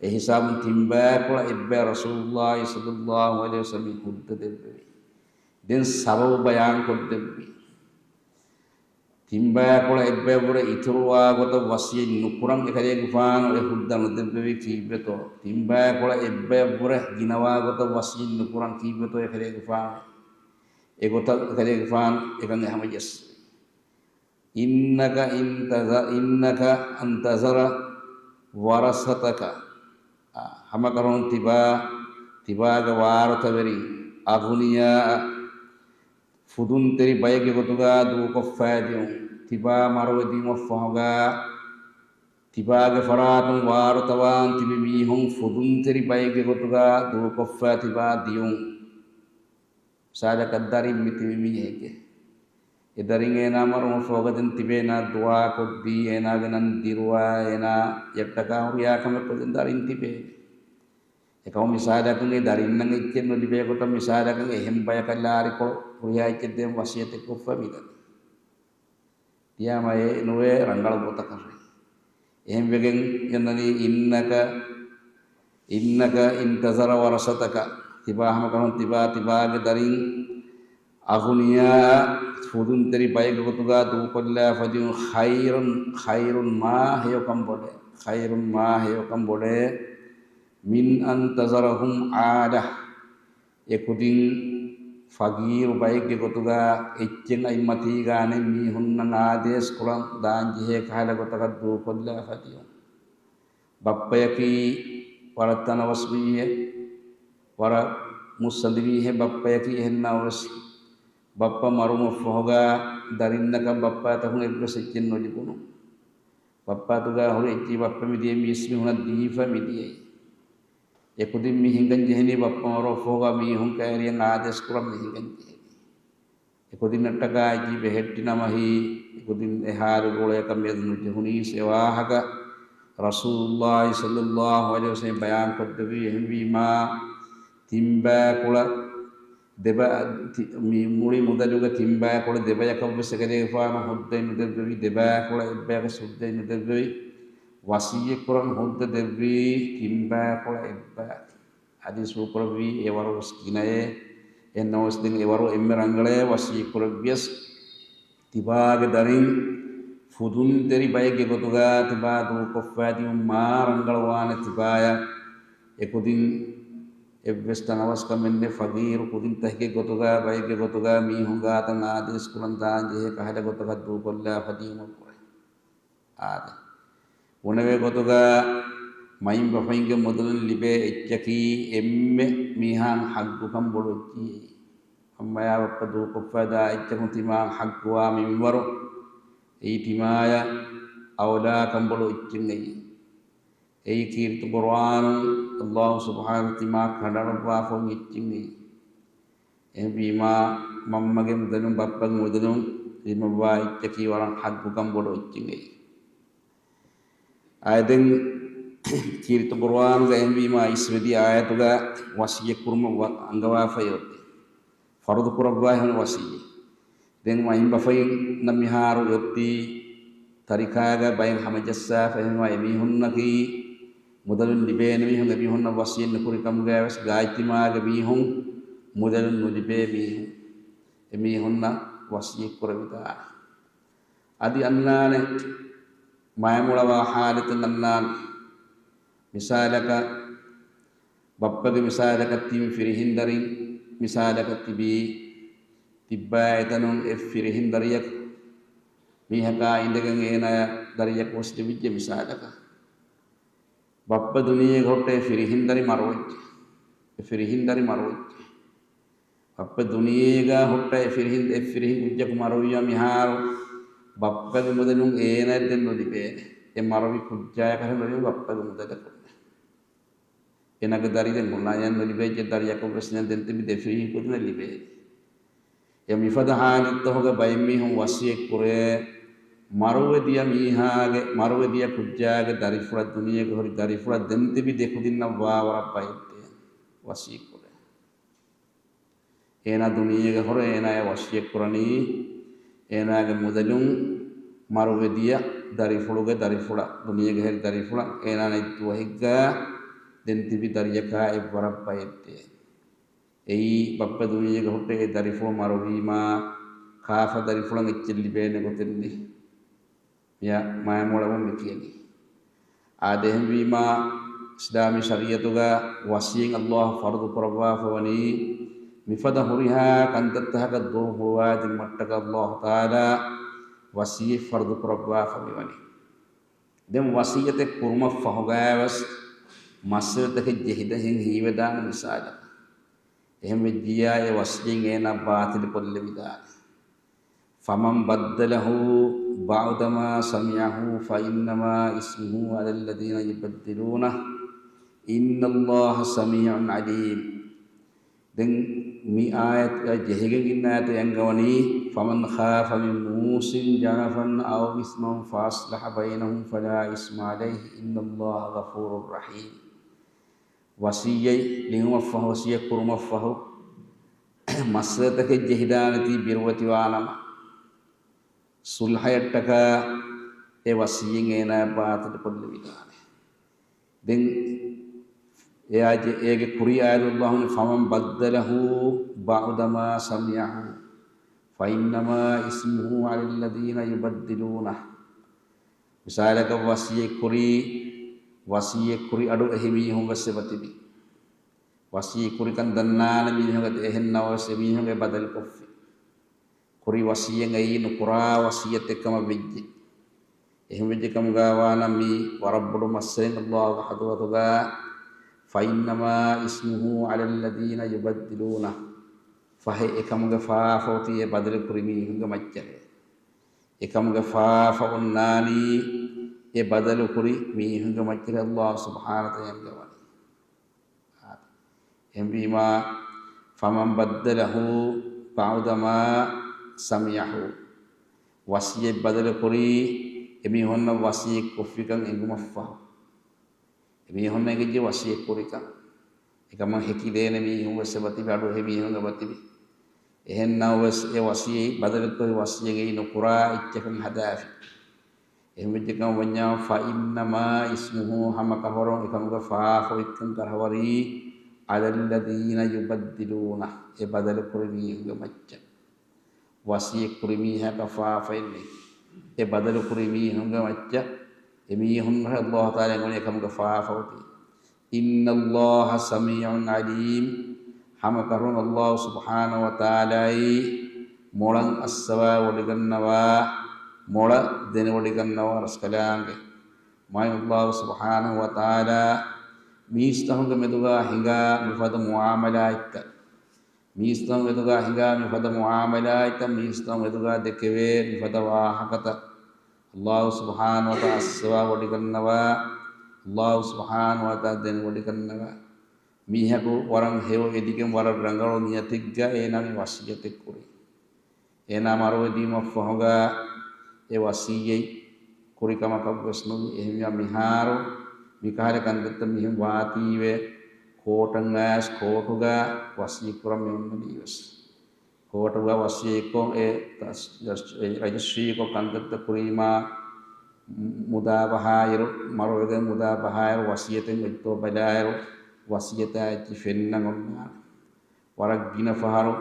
އެ ހިސާބުން ތިން ބަޔާ ކުޅަ އެއްބަ ރަސޫލުﷲ ޞައްލަﷲ ޢަލައިހި ވަސައްލަމަ ހުއްދަ ދެއްވެވި. ދެން ސަބަބު ބަޔާން ކޮށްދެއްވި. ތިން ބަޔާ ކުޅަ އެއްބަޔަށްވުރެ އިތުރުވާ ގޮތަށް ވަޞިއްޔަތް ނުކުރަން އެކަލޭގެފާނު އެ ހުއްދަ ނުދެއްވެވީ ކީއްވެތޯ؟ ތިން ބަޔާ ކުޅަ އެއްބަޔަށްވުރެ ގިނަވާ ގޮތަށް ވަޞިއްޔަތް ނުކުރަން ކީއްވެތޯ އެކަލޭގެފާނު؟ އެގޮތަށް އެކަލޭގެފާނު އެކަން ހަމަޖެއްސުވީ. إنك إن تذ-، إنك أن تذر ورثتك، އާ، ހަމަކަށަވަރުން ތިބާ، ތިބާގެ ވާރުތަވެރިން، أغنياء، ފުދުންތެރި ބައެއްގެ ގޮތުގަ ދޫކޮށްފައި ދިޔުން. ތިބާ މަރުވެދިޔުމަށްފަހުގަ، ތިބާގެ ފަރާތުން ވާރުތަވާން ތިބި މީހުން ފުދުންތެރި ބައެއްގެ ގޮތުގަ ދޫކޮށްފަ ތިބާ ދިޔުން. މިސާލަކަށް ދަރިން މި ތިބި މީހެއްގެ. އެ ދަރިން އޭނާ މަރުމަށްފަހުގަ ދެން ތިބޭނާ ދުޢާކޮށްދީ، އޭނާގެ ނަން ދިރުވާ، އޭނާ އެއްޓަކާ ހުރިހާ ކަމެއް ކޮށްދޭން ދަރިން ތިބޭނެ. އެކަމު މިސާލަކަށް އެ ދަރިންނަށް އެއްޗެއް ނުލިބޭ ގޮތަށް މިސާލަކަށް އެހެން ބަޔަކަށް ލާރިކޮޅު ހުރިހާ އެއްޗެއް ދޭން ވަޞިއްޔަތެއް ކޮށްފަ މިދަނީ. ތިޔާމަ އެ ނުވޭ ރަނގަޅު ގޮތަކަށް. އެހެންވެގެން އެންނަނީ إنك، إنك إن تذر ورثتك، ތިބާ ހަމަކަށަވަރުން ތިބާ ތިބާގެ ދަރިން أغنياء، ފުދުންތެރި ބައެއްގެ ގޮތުގަ ދޫކޮށްލާފަ ދިޔުން. خير، خير މާ ހެޔޮކަން ބޮޑޭ. خير މާ ހެޔޮކަން ބޮޑޭ. من أن تذرهم عالة، އެ ކުދިން ފަގީރު ބައެއްގެ ގޮތުގަ އެއްޗެއް އަތްމަތީގަ ނެތް މީހުންނަށް އާދޭސް ކުރަން ދާންޖެހޭ ކަހަލަ ގޮތަކަށް ދޫކޮށްލާފަ ދިޔުން. ބައްޕަޔަކީ ވަރަށް ތަނަވަސް މީހެއް، ވަރަށް މުއްސަނދި މީހެއް ބައްޕަޔަކީ. އެހެންނަމަވެސް، ބައްޕަ މަރުމަށްފަހުގަ ދަރިންނަކަށް ބައްޕާ ތަކުން އެއްވެސް އެއްޗެއް ނުލިބުނު. ބައްޕާ އަތުގަ ހުރި އެއްޗިހި ބައްޕަ މިދިޔަ މީސްމީހުނަށް ދީފަ މިދިޔައީ. އެކުދިން މި ހިނގަން ޖެހެނީ ބައްޕަ މަރުވަފަހުގަ މީހުން ކައިރިއަށް އާދޭސް ކުރަން މި ހިނގަން ޖެހެނީ. އެކުދިންނަށްޓަކާ އެއްޗިހި ބެހެއްޓި ނަމަހީ، އެކުދިން އެ ހާލުގަ އުޅޭކަށް މިއަދު ނުޖެހުނީސް. އެ ވާހަކަ ރަސޫލުﷲ ޞައްލަﷲ ޢަލައިހި ވަސައްލަމަ ބަޔާންކޮށްދެއްވީ. އެހެންވީމާ، ތިން ބަޔާކުޅަ ދެބަ-، ތި-، މި މުޅި މުދަލުގެ ތިން ބަޔާކުޅަ ދެބަޔަކަށްވެސް އެކަލޭގެފާނު ހުއްދައެއް ނުދެއްވެވި، ދެބަޔާކުޅަ އެއްބަޔަކަށް ހުއްދައެއް ނުދެއްވެވި، ވަޞިއްޔަތްކުރަން ހުއްދަ ދެއްވީ ތިން ބަޔާކުޅަ އެއްބަޔަކަށް. ޙަދީޘްފުޅު ކުރެއްވީ އެވަރު ވެސް ގިނައޭ. އެހެންނަމަވެސް ދެން އެވަރު އެންމެ ރަނގަޅޭ ވަޞިއްޔަތްކުރެއްވިޔަސް، ތިބާގެ ދަރިން ފުދުންތެރި ބައެއްގެ ގޮތުގަ ތިބާ ދޫކޮށްފައިދިޔުން މާ ރަނގަޅުވާނެ. ތިބާޔަށް އެކުދިން އެއްވެސް ތަނަވަސްކަމެއް ނެތް، ފަގީރު ކުދިންތަކެއްގެ ގޮތުގަ ބައެއްގެ ގޮތުގަ މީހުން ގާތަށް އާދޭސްކުރަން ދާން ޖެހޭ ކަހަލަ ގޮތަކަށް ދޫކޮށްލާފަ ދިޔުމަށްވުރެ. އާދެ. ބުނެވޭ ގޮތުގަ މައިންބަފައިންގެ މުދަލުން ލިބޭ އެއްޗަކީ އެންމެ މީހާ ހައްގުކަން ބޮޑު އެއްޗިހި. އައްމަޔާ ބައްޕަ ދޫކޮށްފައި ދާ އެއްޗަކުން ތިމާ ހައްގުވާ މިންވަރު އެއީ ތިމާޔަށް އައުލާކަން ބޮޑު އެއްޗެއް އެއީ. އެއީ ކީރިތި ޤުރުއާނުން ﷲ ސުބްޙާނަހޫ ތިމާ ކަނޑައަޅުއްވާފަ އޮތް އެއްޗެއް އެއީ. އެހެންވީމާ، މަންމަގެ މުދަލުން ބައްޕަގެ މުދަލުން ދިމައްވާ އެއްޗަކީ ވަރަށް ހައްގުކަން ބޮޑު އެއްޗެއް އެއީ. އާދެން ކީރިތި ޤުރުއާނުގަ އެހެންވީމާ އިސްވެދިޔަ އާޔަތުގަ ވަޞިއްޔަތް ކުރުމަށް ވަ-، އަންގަވާފައި އޮތީ. ފަރުޟު ކުރައްވާ ހެން ވަޞިއްޔަތް. ދެން މައިންބަފައިންނަށް މިހާރު އޮތީ ތަރިކާގަ ބައެއް ހަމަޖައްސާފަ އެހެންވާ އެމީހުންނަކީ، މުދަލުން ލިބޭނެ މީހުން އެމީހުންނަށް ވަސިއްޔަތް ނުކުރި ކަމުގައި ވެސް ގާތްތިމާގެ މީހުން މުދަލުން ނުލިބޭ މީހުން އެމީހުންނަށް ވަސިއްޔަތް ކުރެވިދާނެ. އަދި އަންނާނެ މާތްމޮޅަވާ ހާލަތެއް އަންނާނެ. މިސާލަކަށް، ބައްޕަގެ މިސާލަކަށް ތިބި ފިރިހެން ދަރިން މިސާލަކަށް ތިބީ، ތިއްބާ އެތަނުން އެއް ފިރިހެން ދަރިއަކު މީހަކާ އިނދެގެން އޭނާޔަށް ދަރިއަކު ވެސް ލިބިއްޖެ މިސާލަކަށް. ބައްޕަ ދުނިޔޭގަ ހުއްޓަ އެ ފިރިހެން ދަރި މަރުވެއްޖެ. އެ ފިރިހެން ދަރި މަރުވެއްޖެ. ބައްޕަ ދުނިޔޭގަ ހުއްޓަ އެ ފިރިހެން، އެ ފިރިހެން ކުއްޖަކު މަރުވިޔާ މިހާރު ބައްޕަގެ މުދަލުން އޭނާޔަށް ދެން ނުލިބޭނެ. އެ މަރުވި ކުއްޖާޔަކަށް ނުލިބޭ ބައްޕަގެ މުދަލަކުން. އޭނާގެ ދަރި ދެން ހުންނާ އޭނާ ނުލިބޭ އެއްޗެއް ދަރިއަކަށް ވެސް ދެން ތިބި ދެ ފިރިހެން ކުދިންނަށް ލިބޭ. އެ މިފަދަ ހާލަތްތަކުގަ ބައެއް މީހުން ވަސިއްޔަތް ކުރޭ، މަރުވެދިޔަ މީހާގެ، މަރުވެދިޔަ ކުއްޖާގެ ދަރިފުޅަށް، ދުނިޔޭގަ ހުރި ދަރިފުޅަށް ދެން ތިބި ދެ ކުދިންނަށް ވާވަރަށް ބައެއް ދޭން ވަސިއްޔަތް ކުރޭ. އޭނާ ދުނިޔޭގަ ހުރެ އޭނާޔަށް ވަސިއްޔަތް ކުރަނީ، އޭނާގެ މުދަލުން މަރުވެދިޔަ ދަރިފުޅުގެ ދަރިފުޅަށް، ދުނިޔޭގަ ހުރި ދަރިފުޅަށް އޭނާ އެއްދުވަހެއްގަ ދެން ތިބި ދަރިޔަކާ އެއްވަރަށް ބައެއް ދޭން. އެއީ ބައްޕަ ދުނިޔޭގަ ހުއްޓެ އެ ދަރިފުޅު މަރުވީމާ، ކާފަ ދަރިފުޅަށް އެއްޗެއް ލިބޭނެ ގޮތެއް ނެތް. މިއަށް މާތްމޮޅަވުން މި ކިޔަނީ. އާދެ، އެހެންވީމާ، އިސްލާމީ ޝަރީއަތުގަ ވަސިއްޔަތް އައްލާހު ފަރުޟު ކުރައްވާފަ ވަނީ، މިފަދަ ހުރިހާ ކަންތައްތަކަކަށް ދުރު ހުޅުވާދިން މައްޓަކަށް އައްލާހު ތަޢާލާ ވަސިއްޔަތް ފަރުޟު ކުރައްވާފަ މިވަނީ. ދެން ވަސިއްޔަތެއް ކުރުމަށްފަހުގައިވެސް މައްސަލަތަކެއް ޖެހިދޭ ހިނގިވެދާނެ މިސާލަކަށް. އެހެން ވެއްޖިއްޔާ އެ ވަސިއްޔަތް އޭނާ ބާޠިލު ކޮށްލެވިދާނެ. فمن بدله بعدما سمعه فإنما إثمه على الذين يبدلونه إن الله سميع عليم. ދެން މި އާޔަތުގަ ޖެހިގެން އިންނަ އާޔަތު އެނގަވަނީ، فمن خاف من موصٍ جنفا أو إثما فأصلح بينهم فلا إثم عليه إن الله غفور رحيم. ވަސިއްޔަތް ލިޔުމަށްފަހު، ވަސިއްޔަތް ކުރުމަށްފަހު، މައްސަލަތަކެއް ޖެހިދާނެތީ ބިރުވެތިވާނަމަ، ޞުލްޙަޔަށްޓަކާ އެ ވަސިއްޔަތް އޭނާ ބާޠިލު ކޮށްލެވިދާނެ. ދެން އެއާ ޖެ-، އޭގެ ކުރީ އާޔަތު އައްލާހު، فمن بدله بعدما سمعه فإنما إثمه على الذين يبدلونه. މިސާލަކަށް ވަސިއްޔަތް ކުރީ، ވަސިއްޔަތް ކުރި އަޑު އެހި މީހުން ވެސް އެބަތިބި. ވަސިއްޔަތް ކުރިކަން ދަންނާނެ މީހުން އެހެން ނަމަވެސް އެމީހުން އެ ބަދަލު ކޮށްފި. ކުރި ވަސިއްޔަތް އެއީ ނުކުރާ ވަސިއްޔަތެއް ކަމަށް ވެއްޖެ. އެހެން ވެއްޖެ ކަމުގަ ވާނަމަ މީ ވަރަށް ބޮޑު މައްސަލައެއް އައްލާހުގެ ޙަޟްރަތުގަ، فإنما إثمه على الذين يبدلونه. ފަހެ އެކަމުގެ ފާފަ އޮތީ އެ ބަދަލު ކުރި މީހުންގެ މައްޗަށޭ. އެކަމުގެ ފާފަ އޮންނާނީ އެ ބަދަލު ކުރި މީހުންގެ މައްޗަށޭ އައްލާހު ސުބްޙާނަހޫ ވަތަޢާލާ އަންގަވަނީ. އެހެންވީމާ، فمن بدله بعدما سمعه. ވަސިއްޔަތް ބަދަލު ކުރީ އެމީހުންނަށް ވަސިއްޔަތް ކޮށްފިކަން އެނގުމަށްފަހު. އެމީހުންނަށް އެނގިއްޖެ ވަސިއްޔަތް ކުރިކަން. އެކަމަށް ހެކިދޭނެ މީހުން ވެސް އެބަތިބި، އަޑު އެހެން މީހުން އެބަތިބި. އެހެން ނަމަވެސް އެ ވަސިއްޔަތް ބަދަލުކޮށް ވަސިއްޔަތް އެއީ ނުކުރާ އެއްޗަކަށް ހަދާފި. އެހެން ވެއްޖެ ކަމަށް ވަންޏާ، فإنما إثمه، ހަމަކަށަވަރުން އެކަމުގެ ފާފަ އޮތްކަން ކަށަވަރީ، على الذين يبدلونه، އެ ބަދަލު ކުރި މީހުންގެ މައްޗަށް. ވަސިއްޔަތް ކުރި މީހަކަށް ފާފައެއް ނެތް. އެ ބަދަލު ކުރި މީހުންގެ މައްޗަށް އެ މީހުން އައްލާހު ތަޢާލާ އެނގުނީ އެކަމުގެ ފާފަ އޮތީ. إن الله سميع عليم. ހަމަކަށަވަރުން އައްލާހު ސުބްޙާނަހޫ ވަތަޢާލާއީ މޮޅަށް އައްސަވާވޮޑިގަންނަވާ، މޮޅަށް ދެނެވޮޑިގަންނަވާ ރަސްކަލާނގެ. މާތް އައްލާހު ސުބްޙާނަހޫ ވަތަޢާލާ މީސްތަކުންގެ މެދުގަ ހިނގާ މިފަދަ މުޢާމަލާތްތައް، މީސްތަކުން މެދުގަ ހިނގާ މިފަދަ މުޢާމަލާތްތައް، މީސްތަކުން މެދުގަ ދެކެވޭ މިފަދަ ވާހަކަތައް، އައްލާހު ސުބްޙާނަހޫ ވަތަޢާލާ އައްސަވާވޮޑިގަންނަވާ، އައްލާހު ސުބްޙާނަހޫ ވަތަޢާލާ ދެނެވޮޑިގަންނަވާ. މީހަކު ވަރަށް ހެޔޮ އެދިގެން ވަރަށް ރަނގަޅު ނިޔަތެއްގަ އޭނާ މި ވަޞިއްޔަތެއް ކުރީ. އޭނާ މަރުވެދީމަށްފަހުގަ އެ ވަޞިއްޔަތް ކުރި ކަމަކަށްވެސް ނުވި. އެހެންވެ މިހާރު މިކަހަލަ ކަންތައްތައް މިހެން ވާތީވެ، ކޯޓަށް އައިސް ކޯޓުގަ ވަޞިއްޔަތް ކުރަން މި އޮންނަނީވެސް. ކޯޓުގަ ވަސިއްޔަތްކޮށް އެ ތަސް-، ރަޖިސްޓްރީކޮށް ކަންތައްތައް ކުރީމާ، މުދާ ބަހާއިރު، މަރުވެގެން މުދާ ބަހާއިރު ވަސިއްޔަތެއް އޮތްތޯ ބަލާއިރު، ވަސިއްޔަތާ އެއްޗެއް ފެންނަން އޮންނާނެ. ވަރަށް ގިނަ ފަހަރު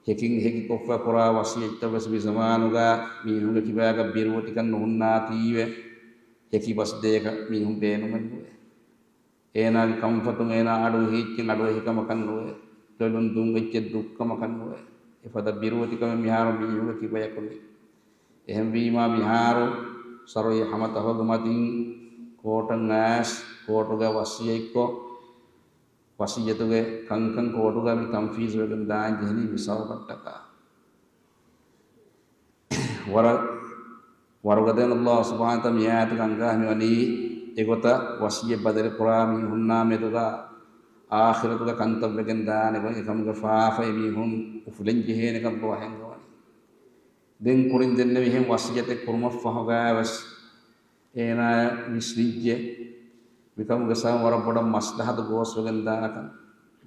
ހެކިން ހެކިކޮށްފަ ކުރާ ވަސިއްޔަތްތައް ވެސް މި ޒަމާނުގަ މީހުންގެ ކިބާގަ ބިރުވެތިކަން ނުހުންނާތީވެ، ހެކި ބަސް ދޭކަށް މީހުން ބޭނުމެއް ނުވޭ. އޭނާގެ ކަންފަތުން އޭނާ އަޑު އެހީއްޗެއް އަޑު އެހިކަމަކަށް ނުވޭ. ލޮލުން ދުން އެއްޗެއް ދުއްކަމަކަށް ނުވޭ. އެފަދަ ބިރުވެތިކަމެއް މިހާރު މީހުންގެ ކިބަޔަކު ނެތް. އެހެންވީމާ މިހާރު ސަރުއީ ހަމަތަފަގު މަތިން ކޯޓަށް އައިސް، ކޯޓުގަ ވަސިއްޔަތްކޮށް، ވަސިއްޔަތުގެ ކަންކަން ކޯޓުގަ މި ތަންފީޒުވެގެން ދާން ޖެހެނީ މި ސަބަބަށްޓަކާ. ވަރަށް، ވަރުގަދައިން ﷲ ސުބްޙާނަހޫ ވަތަޢާލާ މި އާޔަތުގަ އަންގާ މިވަނީ އެގޮތަށް ވަސިއްޔަތް ބަދަލު ކުރާ މީހުންނާ މެދުގަ އާޚިރަތުގަ ކަންތައް ވެގެން ދާނެ ގޮތް، އެކަމުގެ ފާފައެއް މީހުން އުފުލެން ޖެހޭނެކަން ﷲ އަންގަވަނީ. ދެން ކުރިން ދެންނެވިހެން ވަސިއްޔަތެއް ކުރުމަށްފަހުގަ ވެސް އޭނާ ވިސްނިއްޖެ، މިކަމުގެ ސަބަބުން ވަރަށް ބޮޑަށް މަސްލަހަތު ގޯސްވެގެން ދާކަން،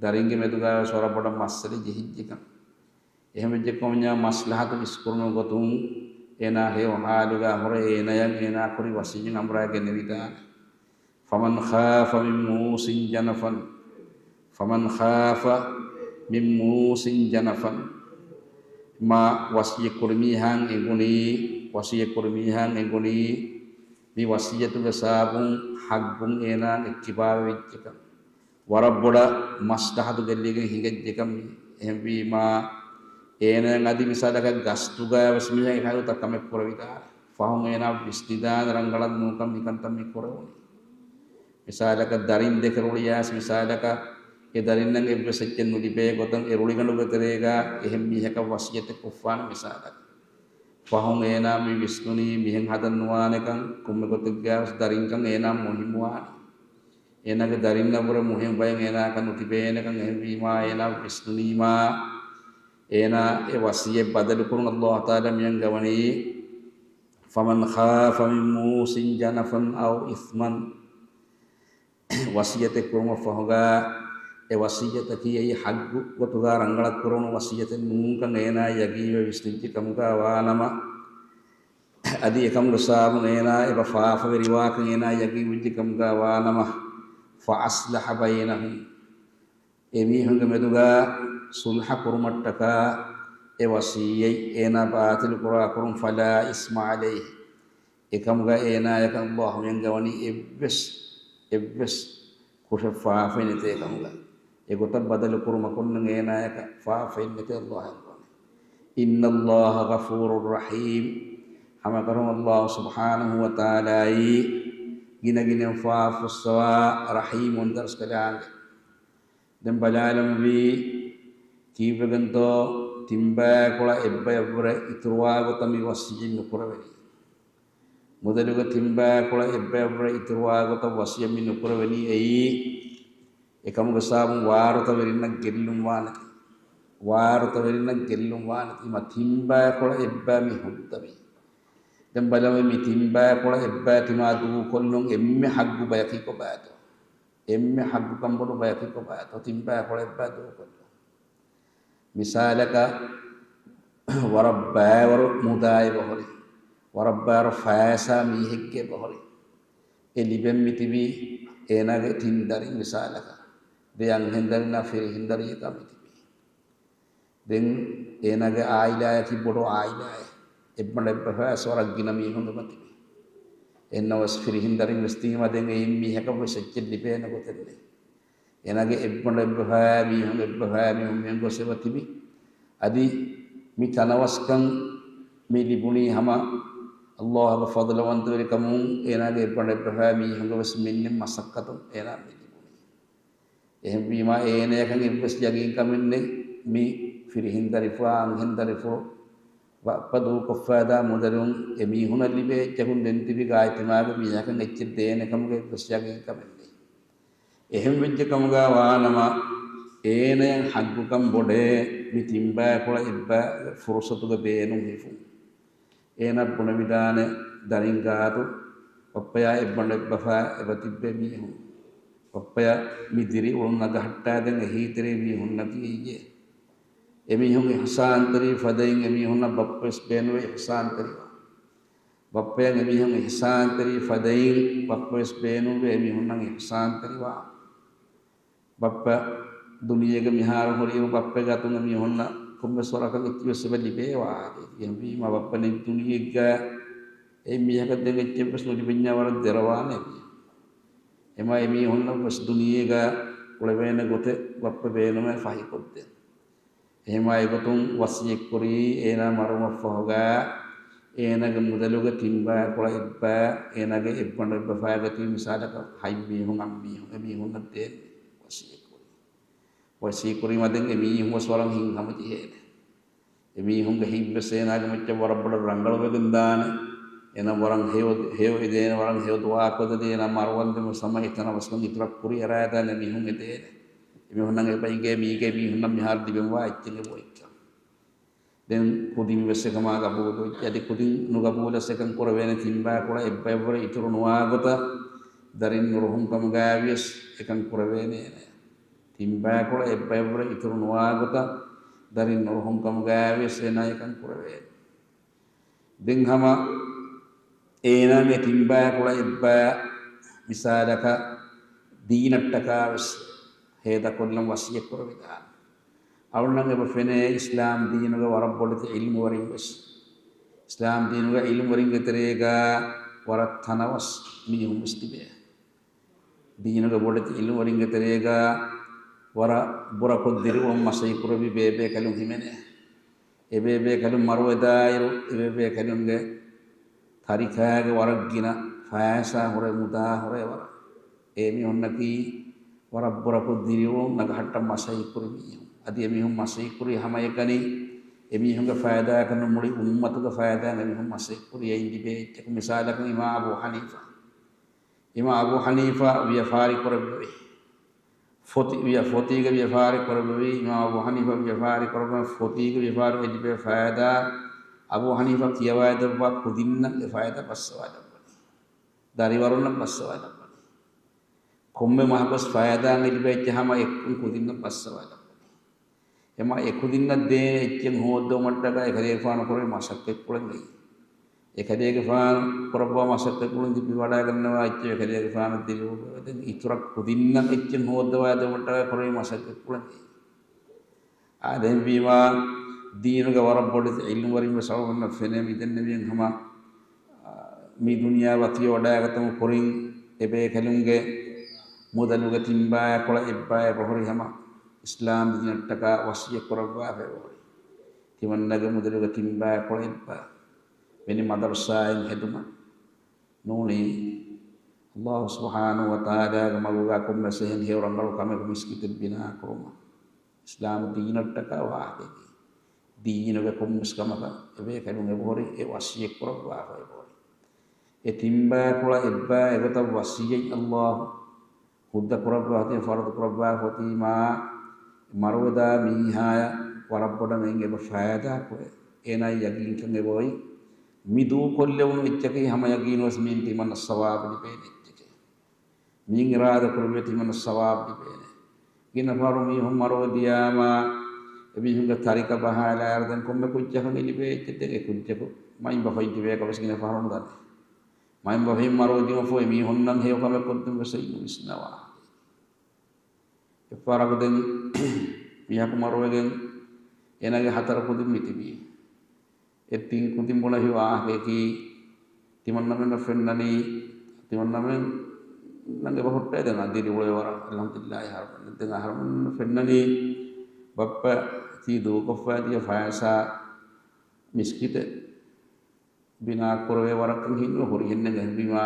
ދަރިންގެ މެދުގަ ވެސް ވަރަށް ބޮޑަށް މައްސަލަ ޖެހިއްޖެކަން. އެހެންވެއްޖެ ކަމަށް މަސްލަހަތު އިސްކުރުމުގެ ގޮތުން އޭނާ ހެޔޮ ހާލުގަ ހުރެ އޭނަޔަށް އޭނާ ކުރި ވަސިއްޔަތް އަނބުރާ ގެނެވިދާނެ. فَمَنْ خَافَ مِنْ مُوصٍ جَنَفًا، فَمَنْ خَافَ مِنْ مُوصٍ جَنَفًا. މާ ވަސިއްޔަތް ކުރި މީހާއަށް އެނގުނީ، ވަސިއްޔަތް ކުރި މީހާއަށް އެނގުނީ، މި ވަސިއްޔަތުގެ ސަބަބުން ޙައްޤުން އޭނާއަށް އެއްޗިބާވެވިއްޖެކަން. ވަރަށް ބޮޑަށް މަސްލަހަތު ގެއްލިގެން ހިނގައްޖެކަން މި. އެހެންވީމާ، އޭނައަށް އަދި މިސާލަކަށް ގަސްތުގަ ވެސް މީހަކު އެކަހަލަ ކަމެއް ކުރެވިދާނެ. ފަހުން އޭނާ ވިސްނިދާނެ ރަނގަޅަށް ނޫންކަން މިކަންތައް މި ކުރެވުނީ. މިސާލަކަށް ދަރިން ދެކެ ރުޅިއައިސް މިސާލަކަށް އެ ދަރިންނަށް އެއްވެސް އެއްޗެއް ނުލިބޭ ގޮތަށް އެ ރުޅިގަނޑުގެ ތެރޭގަ އެހެން މީހަކަށް ވަސިއްޔަތެއް ކޮށްފާނެ މިސާލަކަށް. ފަހުން އޭނާ މި ވިސްނުނީ މިހެން ހަދަން ނުވާނެކަން، ކޮންމެ ގޮތެއްގަ ވެސް ދަރިންކަން އޭނާ މުހިއްމުވާނީ. އޭނާގެ ދަރިންނަށްވުރެ މުހިއްމު ބައެއް އޭނާއަކަށް ނުތިބޭނެކަން އެހެންވީމާ، އޭނާ ވިސްނުނީމާ، އޭނާ އެ ވަސިއްޔަތް ބަދަލުކުރުން ﷲ ތަޢާލާ މިއަންގަވަނީ، فَمَنْ خَافَ مِنْ مُوصٍ جَنَفًا أَوْ إِثْمًا. ވަސިއްޔަތެއް ކުރުމަށްފަހުގަ، އެ ވަސިއްޔަތަކީ އެއީ ޙައްޤު ގޮތުގަ ރަނގަޅަށް ކުރެވުނު ވަސިއްޔަތެއް ނޫންކަން އޭނާ ޔަގީންވެ ވިސްނިއްޖެ ކަމުގަ ވާނަމަ، އަދި އެކަމުގެ ސަބަބުން އޭނާ އެބަ ފާފަވެރިވާކަން އޭނާ ޔަގީންވެއްޖެ ކަމުގަ ވާނަމަ، فَأَصْلَحَ بَيْنَهُمْ. އެމީހުންގެ މެދުގަ ޞުލްޙަ ކުރުމަށްޓަކާ އެ ވަޞިއްޔަތް އޭނާ ބާޠިލު ކުރާ ކުރުން، فَلَا إِثْمَ عَلَيْهِ. އެކަމުގަ އޭނާޔަކަށް ﷲ މިއަންގަވަނީ އެއްވެސް، އެއްވެސް ކުށެއް ފާފައެއް ނެތޭ ކަމުގަ. އެގޮތަށް ބަދަލު ކުރުމަކުން އޭނާޔަކަށް ފާފައެއް ނެތޭ ﷲ އަންގަވަނީ. إِنَّ اللَّهَ غَفُورٌ رَحِيمٌ. ހަމަކަށަވަރުން ﷲ ސުބްޙާނަހޫ ވަތަޢާލާއީ ގިނަގިނައިން ފާފަފުއްސަވާ ރަޙީމު ވަންދަރަސްކަލާނގެ. ދެން ބަލާލަމުވީ، ކީއްވެގެންތޯ ތިންބައިކުޅަ އެއްބަޔަށްވުރެ އިތުރުވާ ގޮތަށް މި ވަޞިއްޔަތް ނުކުރެވެނީ؟ މުދަލުގެ ތިންބައިކުޅަ އެއްބަޔަށްވުރެ އިތުރުވާ ގޮތަށް ވަޞިއްޔަތް މި ނުކުރެވެނީ އެއީ، އެކަމުގެ ސަބަބުން ވާރުތަވެރިންނަށް ގެއްލުން ވާނެތީ. ވާރުތަވެރިންނަށް ގެއްލުން ވާނެތީ. މަ ތިންބައިކުޅަ އެއްބައި މި ހުއްދަވީ. ދެން ބަލަމެ މި ތިންބައިކުޅަ އެއްބައި ތިމާ ދޫކޮށްލުން އެންމެ ޙައްޤު ބަޔަކީ ކޮބާތޯ؟ އެންމެ ޙައްޤުކަން ބޮޑު ބަޔަކީ ކޮބާތޯ؟ ތިންބައިކުޅަ އެއްބައި ދޫކޮށްލުން. މިސާލަކަށް، ވަރަށް ބައިވަރު މުދާ އެބަހުރި، ވަރަށް ބައިވަރު ފައިސާ މީހެއްގެ އެބަހުރި. އެ ލިބެން މިތިބީ އޭނާގެ ތިން ދަރިން މިސާލަކަށް. ދެ އަންހެން ދަރިންނާ ފިރިހެން ދަރިއަކާ މިތިބީ. ދެން އޭނާގެ އާއިލާޔަކީ ބޮޑު އާއިލާއެއް. އެއްބަނޑު އެއްބަފައިސް ވަރަށް ގިނަ މީހުން އެބަތިބި. އެހެންނަމަވެސް ފިރިހެން ދަރިން ވެސް ތީމާ ދެން އެއިން މީހަކަށް ވެސް އެއްޗެއް ލިބޭނެ ގޮތެއް ނެތް. އޭނާގެ އެއްބަނޑު އެއްބަފައި މީހުން، އެއްބަފައި މީހުން މިއަށް ގޮސް އެބަތިބި. އަދި މި ތަނަވަސްކަން މި ލިބުނީ ހަމަ ﷲ ގެ ފަޟްލުވަންތަވެރިކަމުން އޭނާގެ އެއްބަނޑު އެއްބަފައި މީހުންގެ ވެސް މިންނެ މަސައްކަތުން އޭނާ މި ލިބުނީ. އެހެންވީމާ، އޭނަޔަކަށް އެއްވެސް ޔަގީންކަމެއް ނެތް، މި ފިރިހެން ދަރިފުޅާ އަންހެން ދަރިފުޅު ބައްޕަ ދޫކޮށްފައިދާ މުދަލުން އެމީހުނަށް ލިބޭ އެއްޗަކުން ދެން ތިބި ގާތްތިމާގެ މީހަކަށް އެއްޗެއް ދޭނެ ކަމުގެ އެއްވެސް ޔަގީންކަމެއް ނެތް. އެހެން ވެއްޖެ ކަމުގަ ވާނަމަ، އޭނަޔަށް ޙައްޤުކަން ބޮޑޭ މި ތިންބައިކުޅަ އެއްބައި ފުރުޞަތުގެ ބޭނުން ހިފުން. އޭނަ ބުނެވިދާނެ ދަރިން ގާތު ބައްޕަޔާ އެއްބަނޑު އެއްބަފައި އެބަތިއްބޭ މީހުން. ބައްޕަޔަށް މި ދިރިއުޅުން ނަގަހައްޓާދޭން އެހީތެރި މީހުންނަކީ އެއްޔޭ. އެމީހުން އިޙްސާންތެރި ފަދައިން އެމީހުންނަށް ބައްޕަވެސް ބޭނުންވެ އިޙްސާންތެރިވާ. ބައްޕަޔަށް އެމީހުން އިޙްސާންތެރި ފަދައިން ބައްޕަވެސް ބޭނުންވެ އެމީހުންނަށް އިޙްސާންތެރިވާ. ބައްޕަ ދުނިޔޭގަ މިހާރު ހުރިއިރު ބައްޕަގެ އަތުން އެމީހުންނަށް ކޮންމެސް ވަރަކަށް އެއްޗިއްސެއް ލިބޭ ވާހަކަ. އެހެންވީމަ ބައްޕަ ނެތް ދުނިޔެއެއްގަ އެއް މީހަކަށް ދެން އެއްޗެއްވެސް ނުލިބެންޏާ ވަރަށް ދެރަވާނެ އެމީހުން. އެމާ އެމީހުންނަށްވެސް ދުނިޔޭގަ ކުޅެވޭނެ ގޮތެއް ބައްޕަ ބޭނުމޭ ފަހިކޮށްދޭން. އެހެމާ އެގޮތުން ވަޞިއްޔަތްކުރީ އޭނާ މަރުވުމަށްފަހުގަ އޭނާގެ މުދަލުގެ ތިންބައިކުޅަ އެއްބައި، އޭނާގެ އެއްބަނޑު އެއްބަފައިގަތީ މިސާލަކަށް ހަތް މީހުން، އަށް މީހުން، އެމީހުންނަށް ދޭން ވަޞިއްޔަތްކުރީ. ވަޞިއްޔަތްކުރީމަ ދެން އެމީހުންވެސް ވަރަށް ހިތްހަމަޖެހޭނެ. އެމީހުންގެ ހިތްވެސް އޭނާގެ މައްޗަށް ވަރަށް ބޮޑަށް ރަނގަޅުވެގެން ދާނެ. އޭނާ ވަރަށް ހެޔޮ، ހެޔޮ އެދޭނެ، ވަރަށް ހެޔޮ ދުޢާކޮށްދޭ. އޭނާ މަރުވަންދެންވެސް ހަމަ އެތަނަށް ވަސްކަން އިތުރަށް ކުރިއަރާދާނެ މީހުން އެދޭނެ. އެމީހުންނަށް އެބަ އިނގޭ މީގެ މީހުންނަށް މިހާރު ލިބެންވާ އެއްޗެއް އެބައޮތްކަން. ދެން ކުދިންވެސް އެކަމާ ގަބޫލުވެއްޖެ. އަދި ކުދިން ނުގަބޫލަސް އެކަން ކުރެވޭނެ ތިންބައިކުޅަ އެއްބައެއްވުރެ އިތުރު ނުވާގޮތަށް ދަރިން ނުރުހުންކަމުގައިވިޔަސް އެކަން ކުރެވޭނެ އޭނަޔަށް. ތިންބައިކުޅަ އެއްބައެއްވުރެ އިތުރު ނުވާގޮތަށް ދަރިން ނުރުހުންކަމުގައިވިޔަސް އޭނާ އެކަން ކުރެވޭނެ. ދެން ހަމަ އޭނާގެ ތިންބައިކުޅަ އެއްބައި މިސާލަކަށް ދީނަށްޓަކާވެސް ހޭދަކޮށްލަން ވަޞިއްޔަތްކުރެވިދާނެ. އަޅުންނަށް އެބަ ފެނޭ އިސްލާމް ދީނުގެ ވަރަށް ބޮޑެތި ޢިލްމުވެރިންވެސް، އިސްލާމް ދީނުގެ ޢިލްމުވެރިންގެ ތެރޭގަ ވަރަށް ތަނަވަސް މީހުންވެސް ތިބޭ. ދީނުގެ ބޮޑެތި ޢިލްމުވެރިންގެ ތެރޭގަ ވަރަށް ބުރަކޮށް ދިރިއުޅުން މަސައްކަތްކުރެއްވި ބޭބޭކަލުން ހިމެނޭ. އެ ބޭބޭކަލުން މަރުވެދާއިރު، އެ ބޭބޭކަލުންގެ ތަރިކާގެ ވަރަށް ގިނަ ފައިސާ ހުރެ، މުދާ ހުރެ ވަރަށް. އެ މީހުންނަކީ ވަރަށް ބުރަކޮށް ދިރިއުޅުން ނަގަހައްޓަން މަސައްކަތްކުރި މީހުން. އަދި އެ މީހުން މަސައްކަތްކުރީ ހަމައެކަނި އެ މީހުންގެ ފައިދާއަކަށް ނޫން، މުޅި އުއްމަތުގެ ފައިދާއަށް އެ މީހުން މަސައްކަތްކުރީ. އެއިން ލިބޭ އެއްޗަކު މިސާލަކަށް އިމާމް އަބޫ ޙަނީފާ. އިމާމް އަބޫ ޙަނީފާ ވިޔަފާރި ކުރެއްވެވި. ފޮތި، ވިޔަ، ފޮތީގެ ވިޔަފާރި ކުރެއްވެވި. އިމާމް އަބޫ ޙަނީފާ ވިޔަފާރި ކުރެއްވި. ފޮތީގެ ވިޔަފާރި އެ ލިބޭ ފައިދާ، އަބޫ ޙަނީފާ ކިޔަވައިދެއްވާ ކުދިންނަށް އެ ފައިދާ ބައްސަވާލައްވަނީ. ދަރިވަރުންނަށް ބައްސަވާލައްވަނީ. ކޮންމެ މަހަކުވެސް ފައިދާ އެ ލިބޭ އެއްޗެއް ހަމަ އެއްކޮށް ކުދިންނަށް ބައްސަވާލައްވަނީ. އެމާ އެ ކުދިންނަށް ދޭނެ އެއްޗެއް ހޯއްދަވުމަށްޓަކާ އެކަލޭގެފާނު ކުރެވި މަސައްކަތްޕުޅެއް ނެތް. އެކަލޭގެފާނު ކުރައްވާ މަސައްކަތްޕުޅުން ލިބިވަޑައިގަންނަވާ އެއްޗެއް އެކަލޭގެފާނަށް ދިރިއުޅުވެވޭ. ދެން އިތުރަށް ކުދިންނަށް އެއްޗެއް ހޯއްދަވާދެވުމަށްޓަކާ ކުރެވި މަސައްކަތްޕުޅެއް ނެތް. އާދެންވީމާ، ދީނުގެ ވަރަށް ބޮޑެތި ޢިލްމުވެރިން ވެސް އަޅުގަނޑަށް ފެނޭ މިދެންނެވިއެއް ހަމަ، އާ، މި ދުނިޔެ ވަކިވެވަޑައިގަތުމުގެ ކުރިން އެބޭކަލުންގެ މުދަލުގެ ތިންބައިކުޅަ އެއްބައެއް އެބަހުރި ހަމަ އިސްލާމް ދީނަށްޓަކާ ވަޞިއްޔަތް ކުރައްވާފަ އެބަހުރި. ތިމަންނަގެ މުދަލުގެ ތިންބައިކުޅަ އެއްބައި މި މަދަރުސާއިން ހެދުމަށް ނޫނީ، އައްލާހު ސުބްޙާނަހު ވަތަޢާލާގެ މަގުގަ ކޮންމެސް އެހެން ހެޔޮ ރަނގަޅު ކަމެއް މިސްކިތެއް ބިނާ ކުރުމަށް. އިސްލާމް ދީނަށްޓަކާ ވާހަކައަކީ، ދީނުގެ ކޮންމެސް ކަމަކަށް އެބޭކަލުން އެބަހުރި އެ ވަޞިއްޔަތް ކުރައްވާފަ އެބަހުރި. އެ ތިންބައިކުޅަ އެއްބައި އެގޮތަށް ވަޞިއްޔަތް އައްލާހު ހުއްދަ ކުރައްވާފަ އޮތީ، ފަރުޟު ކުރައްވާފަ އޮތީމާ، މަރުވެދާ މީހާޔަށް ވަރަށް ބޮޑަށް އެއިން އެބަ ފައިދާ ކުރޭ. އޭނާ ޔަގީންކަން އެބައޮތް މި ދޫކޮށްލެވުނު އެއްޗަކީ ހަމަ ޔަގީނުވެސް މިއިން ތިމަންނަ ސަވާބު ލިބޭނެ އެއްޗެކޭ. މިއިން އިރާދަ ކުރެއްވިޔަސް ތިމަންނަ ސަވާބު ލިބޭނެ. ގިނަ ފަހަރު މީހުން މަރުވެ ދިޔާމާ، އެމީހުންގެ ތަރިކަ ބަހާލާއިރު ދެން ކޮންމެ ކުއްޖަކަށް ލިބޭ އެއްޗެއް ދެން އެ ކުއްޖަކު މައިންބަފައިން ތިބޭކަށް ވެސް ގިނަ ފަހަރު ނުދަނީ. މައިންބަފައިން މަރުވެ ދިޔުމަށްފަހު އެމީހުންނަށް ހެޔޮ ކަމެއް ކޮށްދިނުމަށް ވެސް ނުވިސްނަވާ. އެއްފަހަރަކު ދެން މީހަކު މަރުވެގެން އޭނާގެ ހަތަރު ކުދިން މި ތިބީ. އެ ތިން ކުދިން ބުނެފި ވާހަކަޔަކީ ތިމަންނަމެންނަށް ފެންނަނީ، ތިމަންނަމެންނަށް އެބަ ހުއްޓޭ ދެން އަދި ދިރިއުޅޭ ވަރަށް އަލްޙަމްދުލިއްލާހި ހަރުމަން. ދެން އަހަރުމެންނަށް ފެންނަނީ ބައްޕަ ތީ ދޫކޮށްފައި ދިޔަ ފައިސާ މިސްކިތެއް ބިނާ ކުރެވޭ ވަރަކަށް ހިންނު ހުރިހެން ނެގެން ހެންވީމާ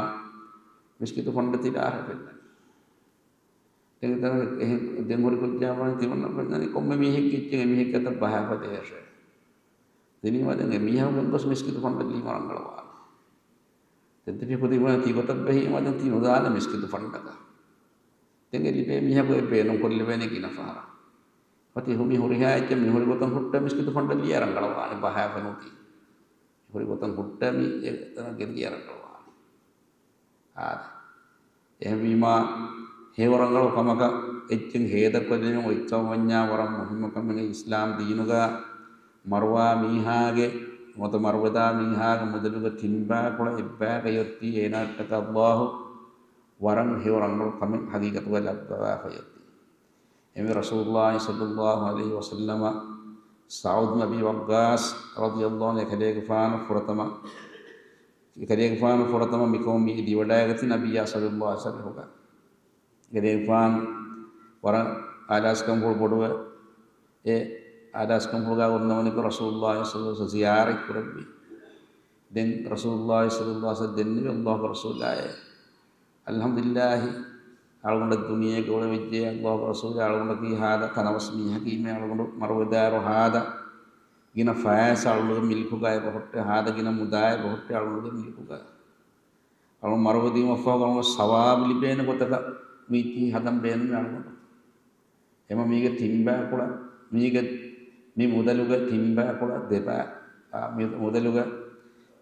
މިސްކިތު ފަންޑަށް ތި ލާހަ ފެންނަނީ. ދެން އެތަނަށް އެހެން ދެން ހުރި ކުއްޖާ ވަނީ ތިމަންނަ ފެންނަނީ ކޮންމެ މީހެއްގެ އެއްޗެއް އެމީހެއްގެ އަތަށް ބަހާފަ ދޭށޭ. ދިނީމަ ދެން އެ މީހަކު ގެންގޮސް މިސްކިތު ފަންޑަށް ލީމަ ރަނގަޅުވާނެ. ދެން ތި ފިކުރު ތިބުނަ ތި ގޮތަށް ބެހީމަ ދެން ތި ނުދާނެ މިސްކިތު ފަންޑަކަށް. ދެން އެ ލިބޭ މީހަކު އެ ބޭނުން ކޮށްލެވޭނެ ގިނަ ފަހަރަށް. ފަތި ހު-، މި ހުރިހާ އެއްޗެއް މި ހުރި ގޮތަށް ހުއްޓަ މިސްކިތު ފަންޑަށް ލިޔާ ރަނގަޅުވާނެ ބަހާފަ ނުދީ. މި ހުރި ގޮތަށް ހުއްޓަ މި އެ ތަނަށް ގެން ލިޔާ ރަނގަޅުވާނެ. އާދެ. އެހެންވީމާ، ހެޔޮ ރަނގަޅު ކަމަކަށް އެއްޗެއް ހޭދަކޮށްލެވެން އޮތްކަމަށް ވަންޏާ ވަރަށް މުހިއްމު ކަމެއް. އިސްލާމް ދީނުގަ މަރުވާ މީހާގެ، ނުވަތަ މަރުވެދާ މީހާގެ މުދަލުގަ ތިން ބައިކޮޅަށް އެއް ބައިކަށް އޮތީ އޭނާއަށްޓަކާ އައްލާހު ވަރަށް ހެޔޮ ރަނގަޅު ކަމެއް ހަގީގަތުގަ ލައްވަވާފައި އޮތީ. އެމެ ރަސޫލުއްލާހި ޞައްލައްލާހު ޢަލައިހި ވަސައްލަމަ ސަޢުދު ބިން އަބީ ވައްޤާޞް ރަޟިޔައްލާހު ޢަންހު އެކަލޭގެފާނު ފުރަތަމަ، އެކަލޭގެފާނު ފުރަތަމަ މިކަމަށް މި ދިވަޑައިގަތީ ނަބިއްޔާ ޞައްލައްލާހު ޢަލައިހި ވަސައްލަމަ. އެކަލޭގެފާނު ވަރަށް އާލާސްކަންފުޅު ބޮޑުވެ، އެ އާލާސްކަންފުޅުގަ އޮންނަވަނިކޮށް ރަސޫލުއްލާހި ޞައްލައްލާހު ޢަލައިހި ވަސައްލަމަ ޒިޔާރަތް ކުރެއްވި. ދެން ރަސޫލުއްލާހި ޞައްލައްލާހު ޢަލައިހި ވަސައްލަމަ ދެންނެވި އައްލާހު ރަސޫލާއޭ. އަލްޙަމްދުލިއްލާހި، އަޅުގަނޑަށް ދުނިޔޭގަ އުޅެވިއްޖެ އައްލާހު ރަސޫލާ، އަޅުގަނޑަކީ ހާދަ ތަނަވަސް މީހަކީ، މި އަޅުގަނޑު މަރުވެދާއިރު ހާދަ ގިނަ ފައިސާ އަޅުގަނޑުގެ މިލްކުގައި އެބަހުއްޓޭ، ހާދަ ގިނަ މުދާއެއް އެބަހުއްޓޭ އަޅުގަނޑުގެ މިލްކުގައި. އަޅުގަނޑު މަރުވެދީމަށްފަހު އަޅުގަނޑު ސަވާބު ލިބޭނެ ގޮތަކަށް މީތި ހަދަން ބޭނުމޭ އަޅުގަނޑު. އެމަ މީގެ ތިން ބައިކޮޅަށް، މީގެ، މި މުދަލުގެ ތިން ބައިކޮޅަށް ދެބައި، އާ، މި މުދަލުގެ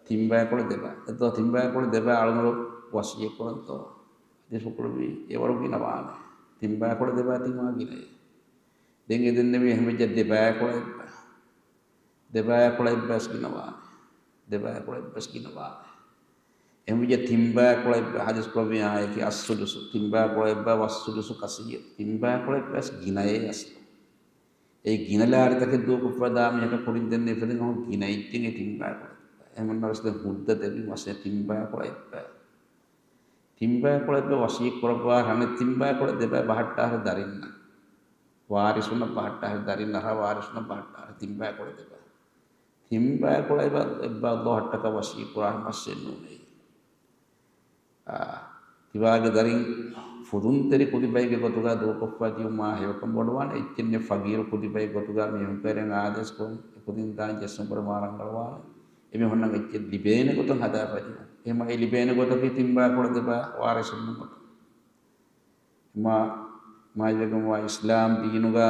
ތިން ބައިކޮޅަށް ދެބައި. އެއްދޯ ތިން ބައިކޮޅަށް ދެބައި އަޅުގަނޑު ވަސިއްޔަތް ކުރަންތޯ؟ އަދި ފުކުރުވީ އެވަރު ގިނަވާނެ. ތިން ބައިކޮޅަށް ދެބައި ތިމާ ގިނައޭ. ދެން އެ ދެންނެވި އެހެން ވެއްޖެ ދެ ބައިކޮޅަށް އެއްބައި. ދެ ބައިކޮޅަށް އެއްބަސް ގިނަވާނެ. ދެ ބައިކޮޅަށް އެއްބަސް ގިނަވާނެ. އެހެންވެއްޖެ ތިން ބައިކޮޅަށް އެއްބަ ޙަދީޘް ކުރެއްވި އާޔަތަކީ އައްސުދުސު. ތިން ބައިކޮޅަށް އެއްބަ ވައްސުދުސު ކަސީރު. ތިން ބައިކޮޅަށް އެއްބަސް ގިނައޭ އަސްލު. އެ ގިނަ ލާރިތަކެއް ދޫކޮށްފަ ދާ މީހަކަށް ކުރިން ދެން އެފަދަ ހަމަ ގިނަ އެއްޗެއް އެ ތިން ބައިކޮޅަށް އެއްބަ. އެހެންވީމަ ވެސް ދެން ހުއްދަ ދެވި މަސް އެ ތިން ބައިކޮޅަށް އެއްބަ. ތިން ބައިކޮޅަށް އެއްބަ ވަސިއްޔަތް ކުރައްވާ ރަނެއް ތިން ބައިކޮޅަށް ދެބައި ބަހައްޓާހަރެ ދަރިންނަށް. ވާރިސުންނަށް ބަހައްޓާހެރި ދަރިން އަރާ ވާރިސުންނަށް ބަހައްޓާހެރި ތިން ބައިކޮޅަށް ދެބައި. ތިން ބައިކޮޅަށް އެއްބަ، އެއްބަ އައްލާހަށްޓަކާ ވަސިއްޔަތް ކުރާ މައްސެއް ނޫނޭ. އާ، ތިބާގެ ދަރިން ފުދުންތެރި ކުދި ބައެއްގެ ގޮތުގަ ދޫކޮށްފަ ދިޔުމާ ހެޔޮކަން ބޮޑުވާނެ. އެއްޗެއް ނެތް ފަގީރު ކުދި ބައެއް ގޮތުގަ މީހުން ކައިރިން އާދޭސް ކުރުން އެ ކުދިން ދާން ޖެއްސުން ބުރަ މާ ރަނގަޅުވާނެ. އެމީހުންނަށް އެއްޗެއް ލިބޭނެ ގޮތުން ހަދާފަ ދިޔުން. އެހެންވީމަ އެ ލިބޭނެ ގޮތަކީ ތިން ބައިކޮޅަށް ދެބައި ވާރިސުންނަށް ގޮތުން. މާ، މާތްވެގެންވާ އިސްލާމް ދީނުގަ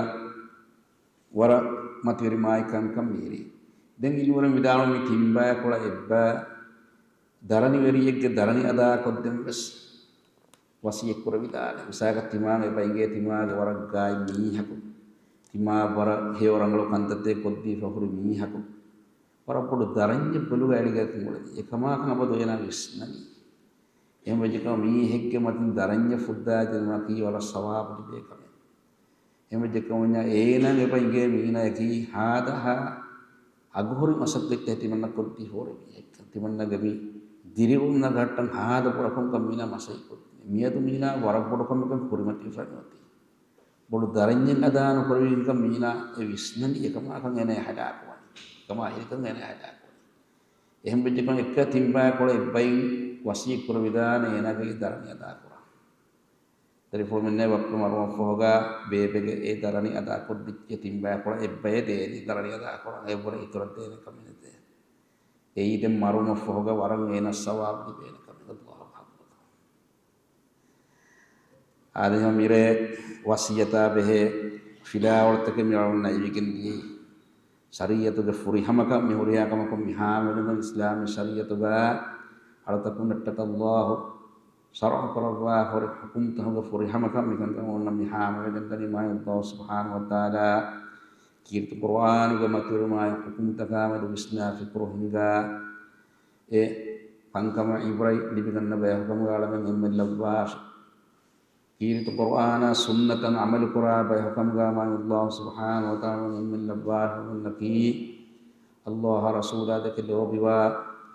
ވަރަށް މަތިވެރި މާތް ކަންކަން މިހިރީ. ދެން އިލްމުވެރިން ވިދާޅުވީ ތިން ބައިކޮޅަށް އެއްބައި ދަރަނިވެރިއެއްގެ ދަރަނި އަދާކޮށްދޭން ވެސް ވަސިއްޔަތް ކުރެވިދާނެ. މިސާލަކަށް ތިމާގެ އެބަ އިނގޭ ތިމާގެ ވަރަށް ގާތް މީހަކު، ތިމާ ވަރަށް ހެޔޮ ރަނގަޅު ކަންތައްތައް ކޮށްދީފަ ހުރި މީހަކު، ވަރަށް ބޮޑު ދަރަންޏެއް ބޮލުގަ އެޅިގަތުން އުޅެނީ. އެކަމާކަށް އަބަދު އޭނާ ވިސްނަނީ. އެހެންވެއްޖެކަމަށް މީހެއްގެ މަތިން ދަރަންޏެއް ފުއްދާދިނުމަކީ ވަރަށް ސަވާބު ލިބޭ ކަމެއް. އެހެންވެއްޖެކަމަށް އޭނާ އެބަ އިނގޭ މީނަޔަކީ ހާދަހާ އަގުހުރި މަސައްކަތްތައް ތިމަންނަ ކޮށްދީ ހުރި މީހެއްކަން. ތިމަންނަގެ މި ދިރިއުޅުން ނަގަހައްޓަން ހާދަ ބޮޑަކަމަކަށް މީނާ މަސައްކަތް ކޮށްދިނީ. މިއަދު މީނާ ވަރަށް ބޮޑު ކަމަކަށް ކުރިމަތިވެފަ ނުވަތީ. ބޮޑު ދަރަންޏެއް އަދާ ނުކުރެވިންކަން މީނާ އެ ވިސްނަނީ. އެކަމާކަށް އޭނާ ހަލާކުވަނީ. އެކަމާ އެހެރިކަން އޭނާ ހަލާކުވަނީ. އެހެންވެއްޖެކަމަށް އެއްކަ ތިން ބައިކޮޅަށް އެއްބައިން ވަސިއްޔަތް ކުރެވިދާނެ އޭނާގެ ދަރަނި އަދާކުރަން. ދަރިފުޅުމެންނޭ ވައްކަމު މަރުވުމަށްފަހުގަ ބޭބެގެ އެ ދަރަނި އަދާކޮށްދިއްޗެ ތިން ބައިކޮޅަށް އެއްބައެއް ދޭނީ ދަރަނި އަދާކުރަން. އެއްވަރަށް އިތުރަށް ދޭނެ ކަމެއް ނެތޭ. އެއީ ދެން މަރުވުމަށްފަހުގަ ވަރަށް އޭނަ ސަވާބު ލިބޭނެ ކަމެއް. އައްލާހު އަކްބަރު. އާދެ، މިރޭ ވަސިއްޔަތާ ބެހޭ ފިލާވަޅުތަކެއް މި އަޅުގަނޑުންނަށް އިވިގެން ދިޔައީ. ޝަރީއަތުގެ ފުރިހަމަކަށް މި ހުރިހާ ކަމަކުން މި ހާމަވެގެން އިސްލާމީ ޝަރީއަތުގަ އަޅުތަކުންނަށްޓަކައި އައްލާހު ޝަރުޢު ކުރައްވާ ހުރި ޙުކުމްތަކުގެ ފުރިހަމަކަށް މިކަންކަން އޮންނަ މި ހާމަވެގެން ދަނީ މާތް އައްލާހު ސުބްޙާނަހޫ ވަތަޢާލާ ކީރިތި ޤުރުއާނުގެ މަތިވެރިމާތް ޙުކުމްތަކާމެދު ވިސްނާ ފިކުރު ހިންގާ އެ ކަންކަމަށް ޢިބްރަތް ލިބިގަންނަ ބަޔަކުކަމުގަ އަޅަމެން އެންމެން ލައްވާށި. ކީރިތި ޤުރުއާނާ ސުންނަތަށް ޢަމަލުކުރާ ބަޔަކުކަމުގަ މާތް އައްލާހު ސުބްޙާނަހޫ ވަތަޢާލާ އެންމެން ލައްވާށި. އެންމެންނަކީ އައްލާހާ ރަސޫލާ ދެކެ ލޯބިވާ،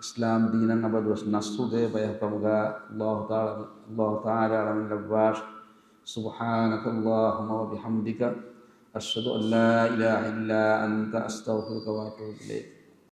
އިސްލާމް ދީނަށް އަބަދުވެސް ނަޞްރު ދޭ ބަޔަކުކަމުގަ އައްލާހު ތަޢާލާ، އައްލާހު ތަޢާލާ އަޅަމެން ލައްވާށި. سبحانك اللهم وبحمدك، أشهد أن لا إله إلا أنت، أستغفرك وأتوب إليك.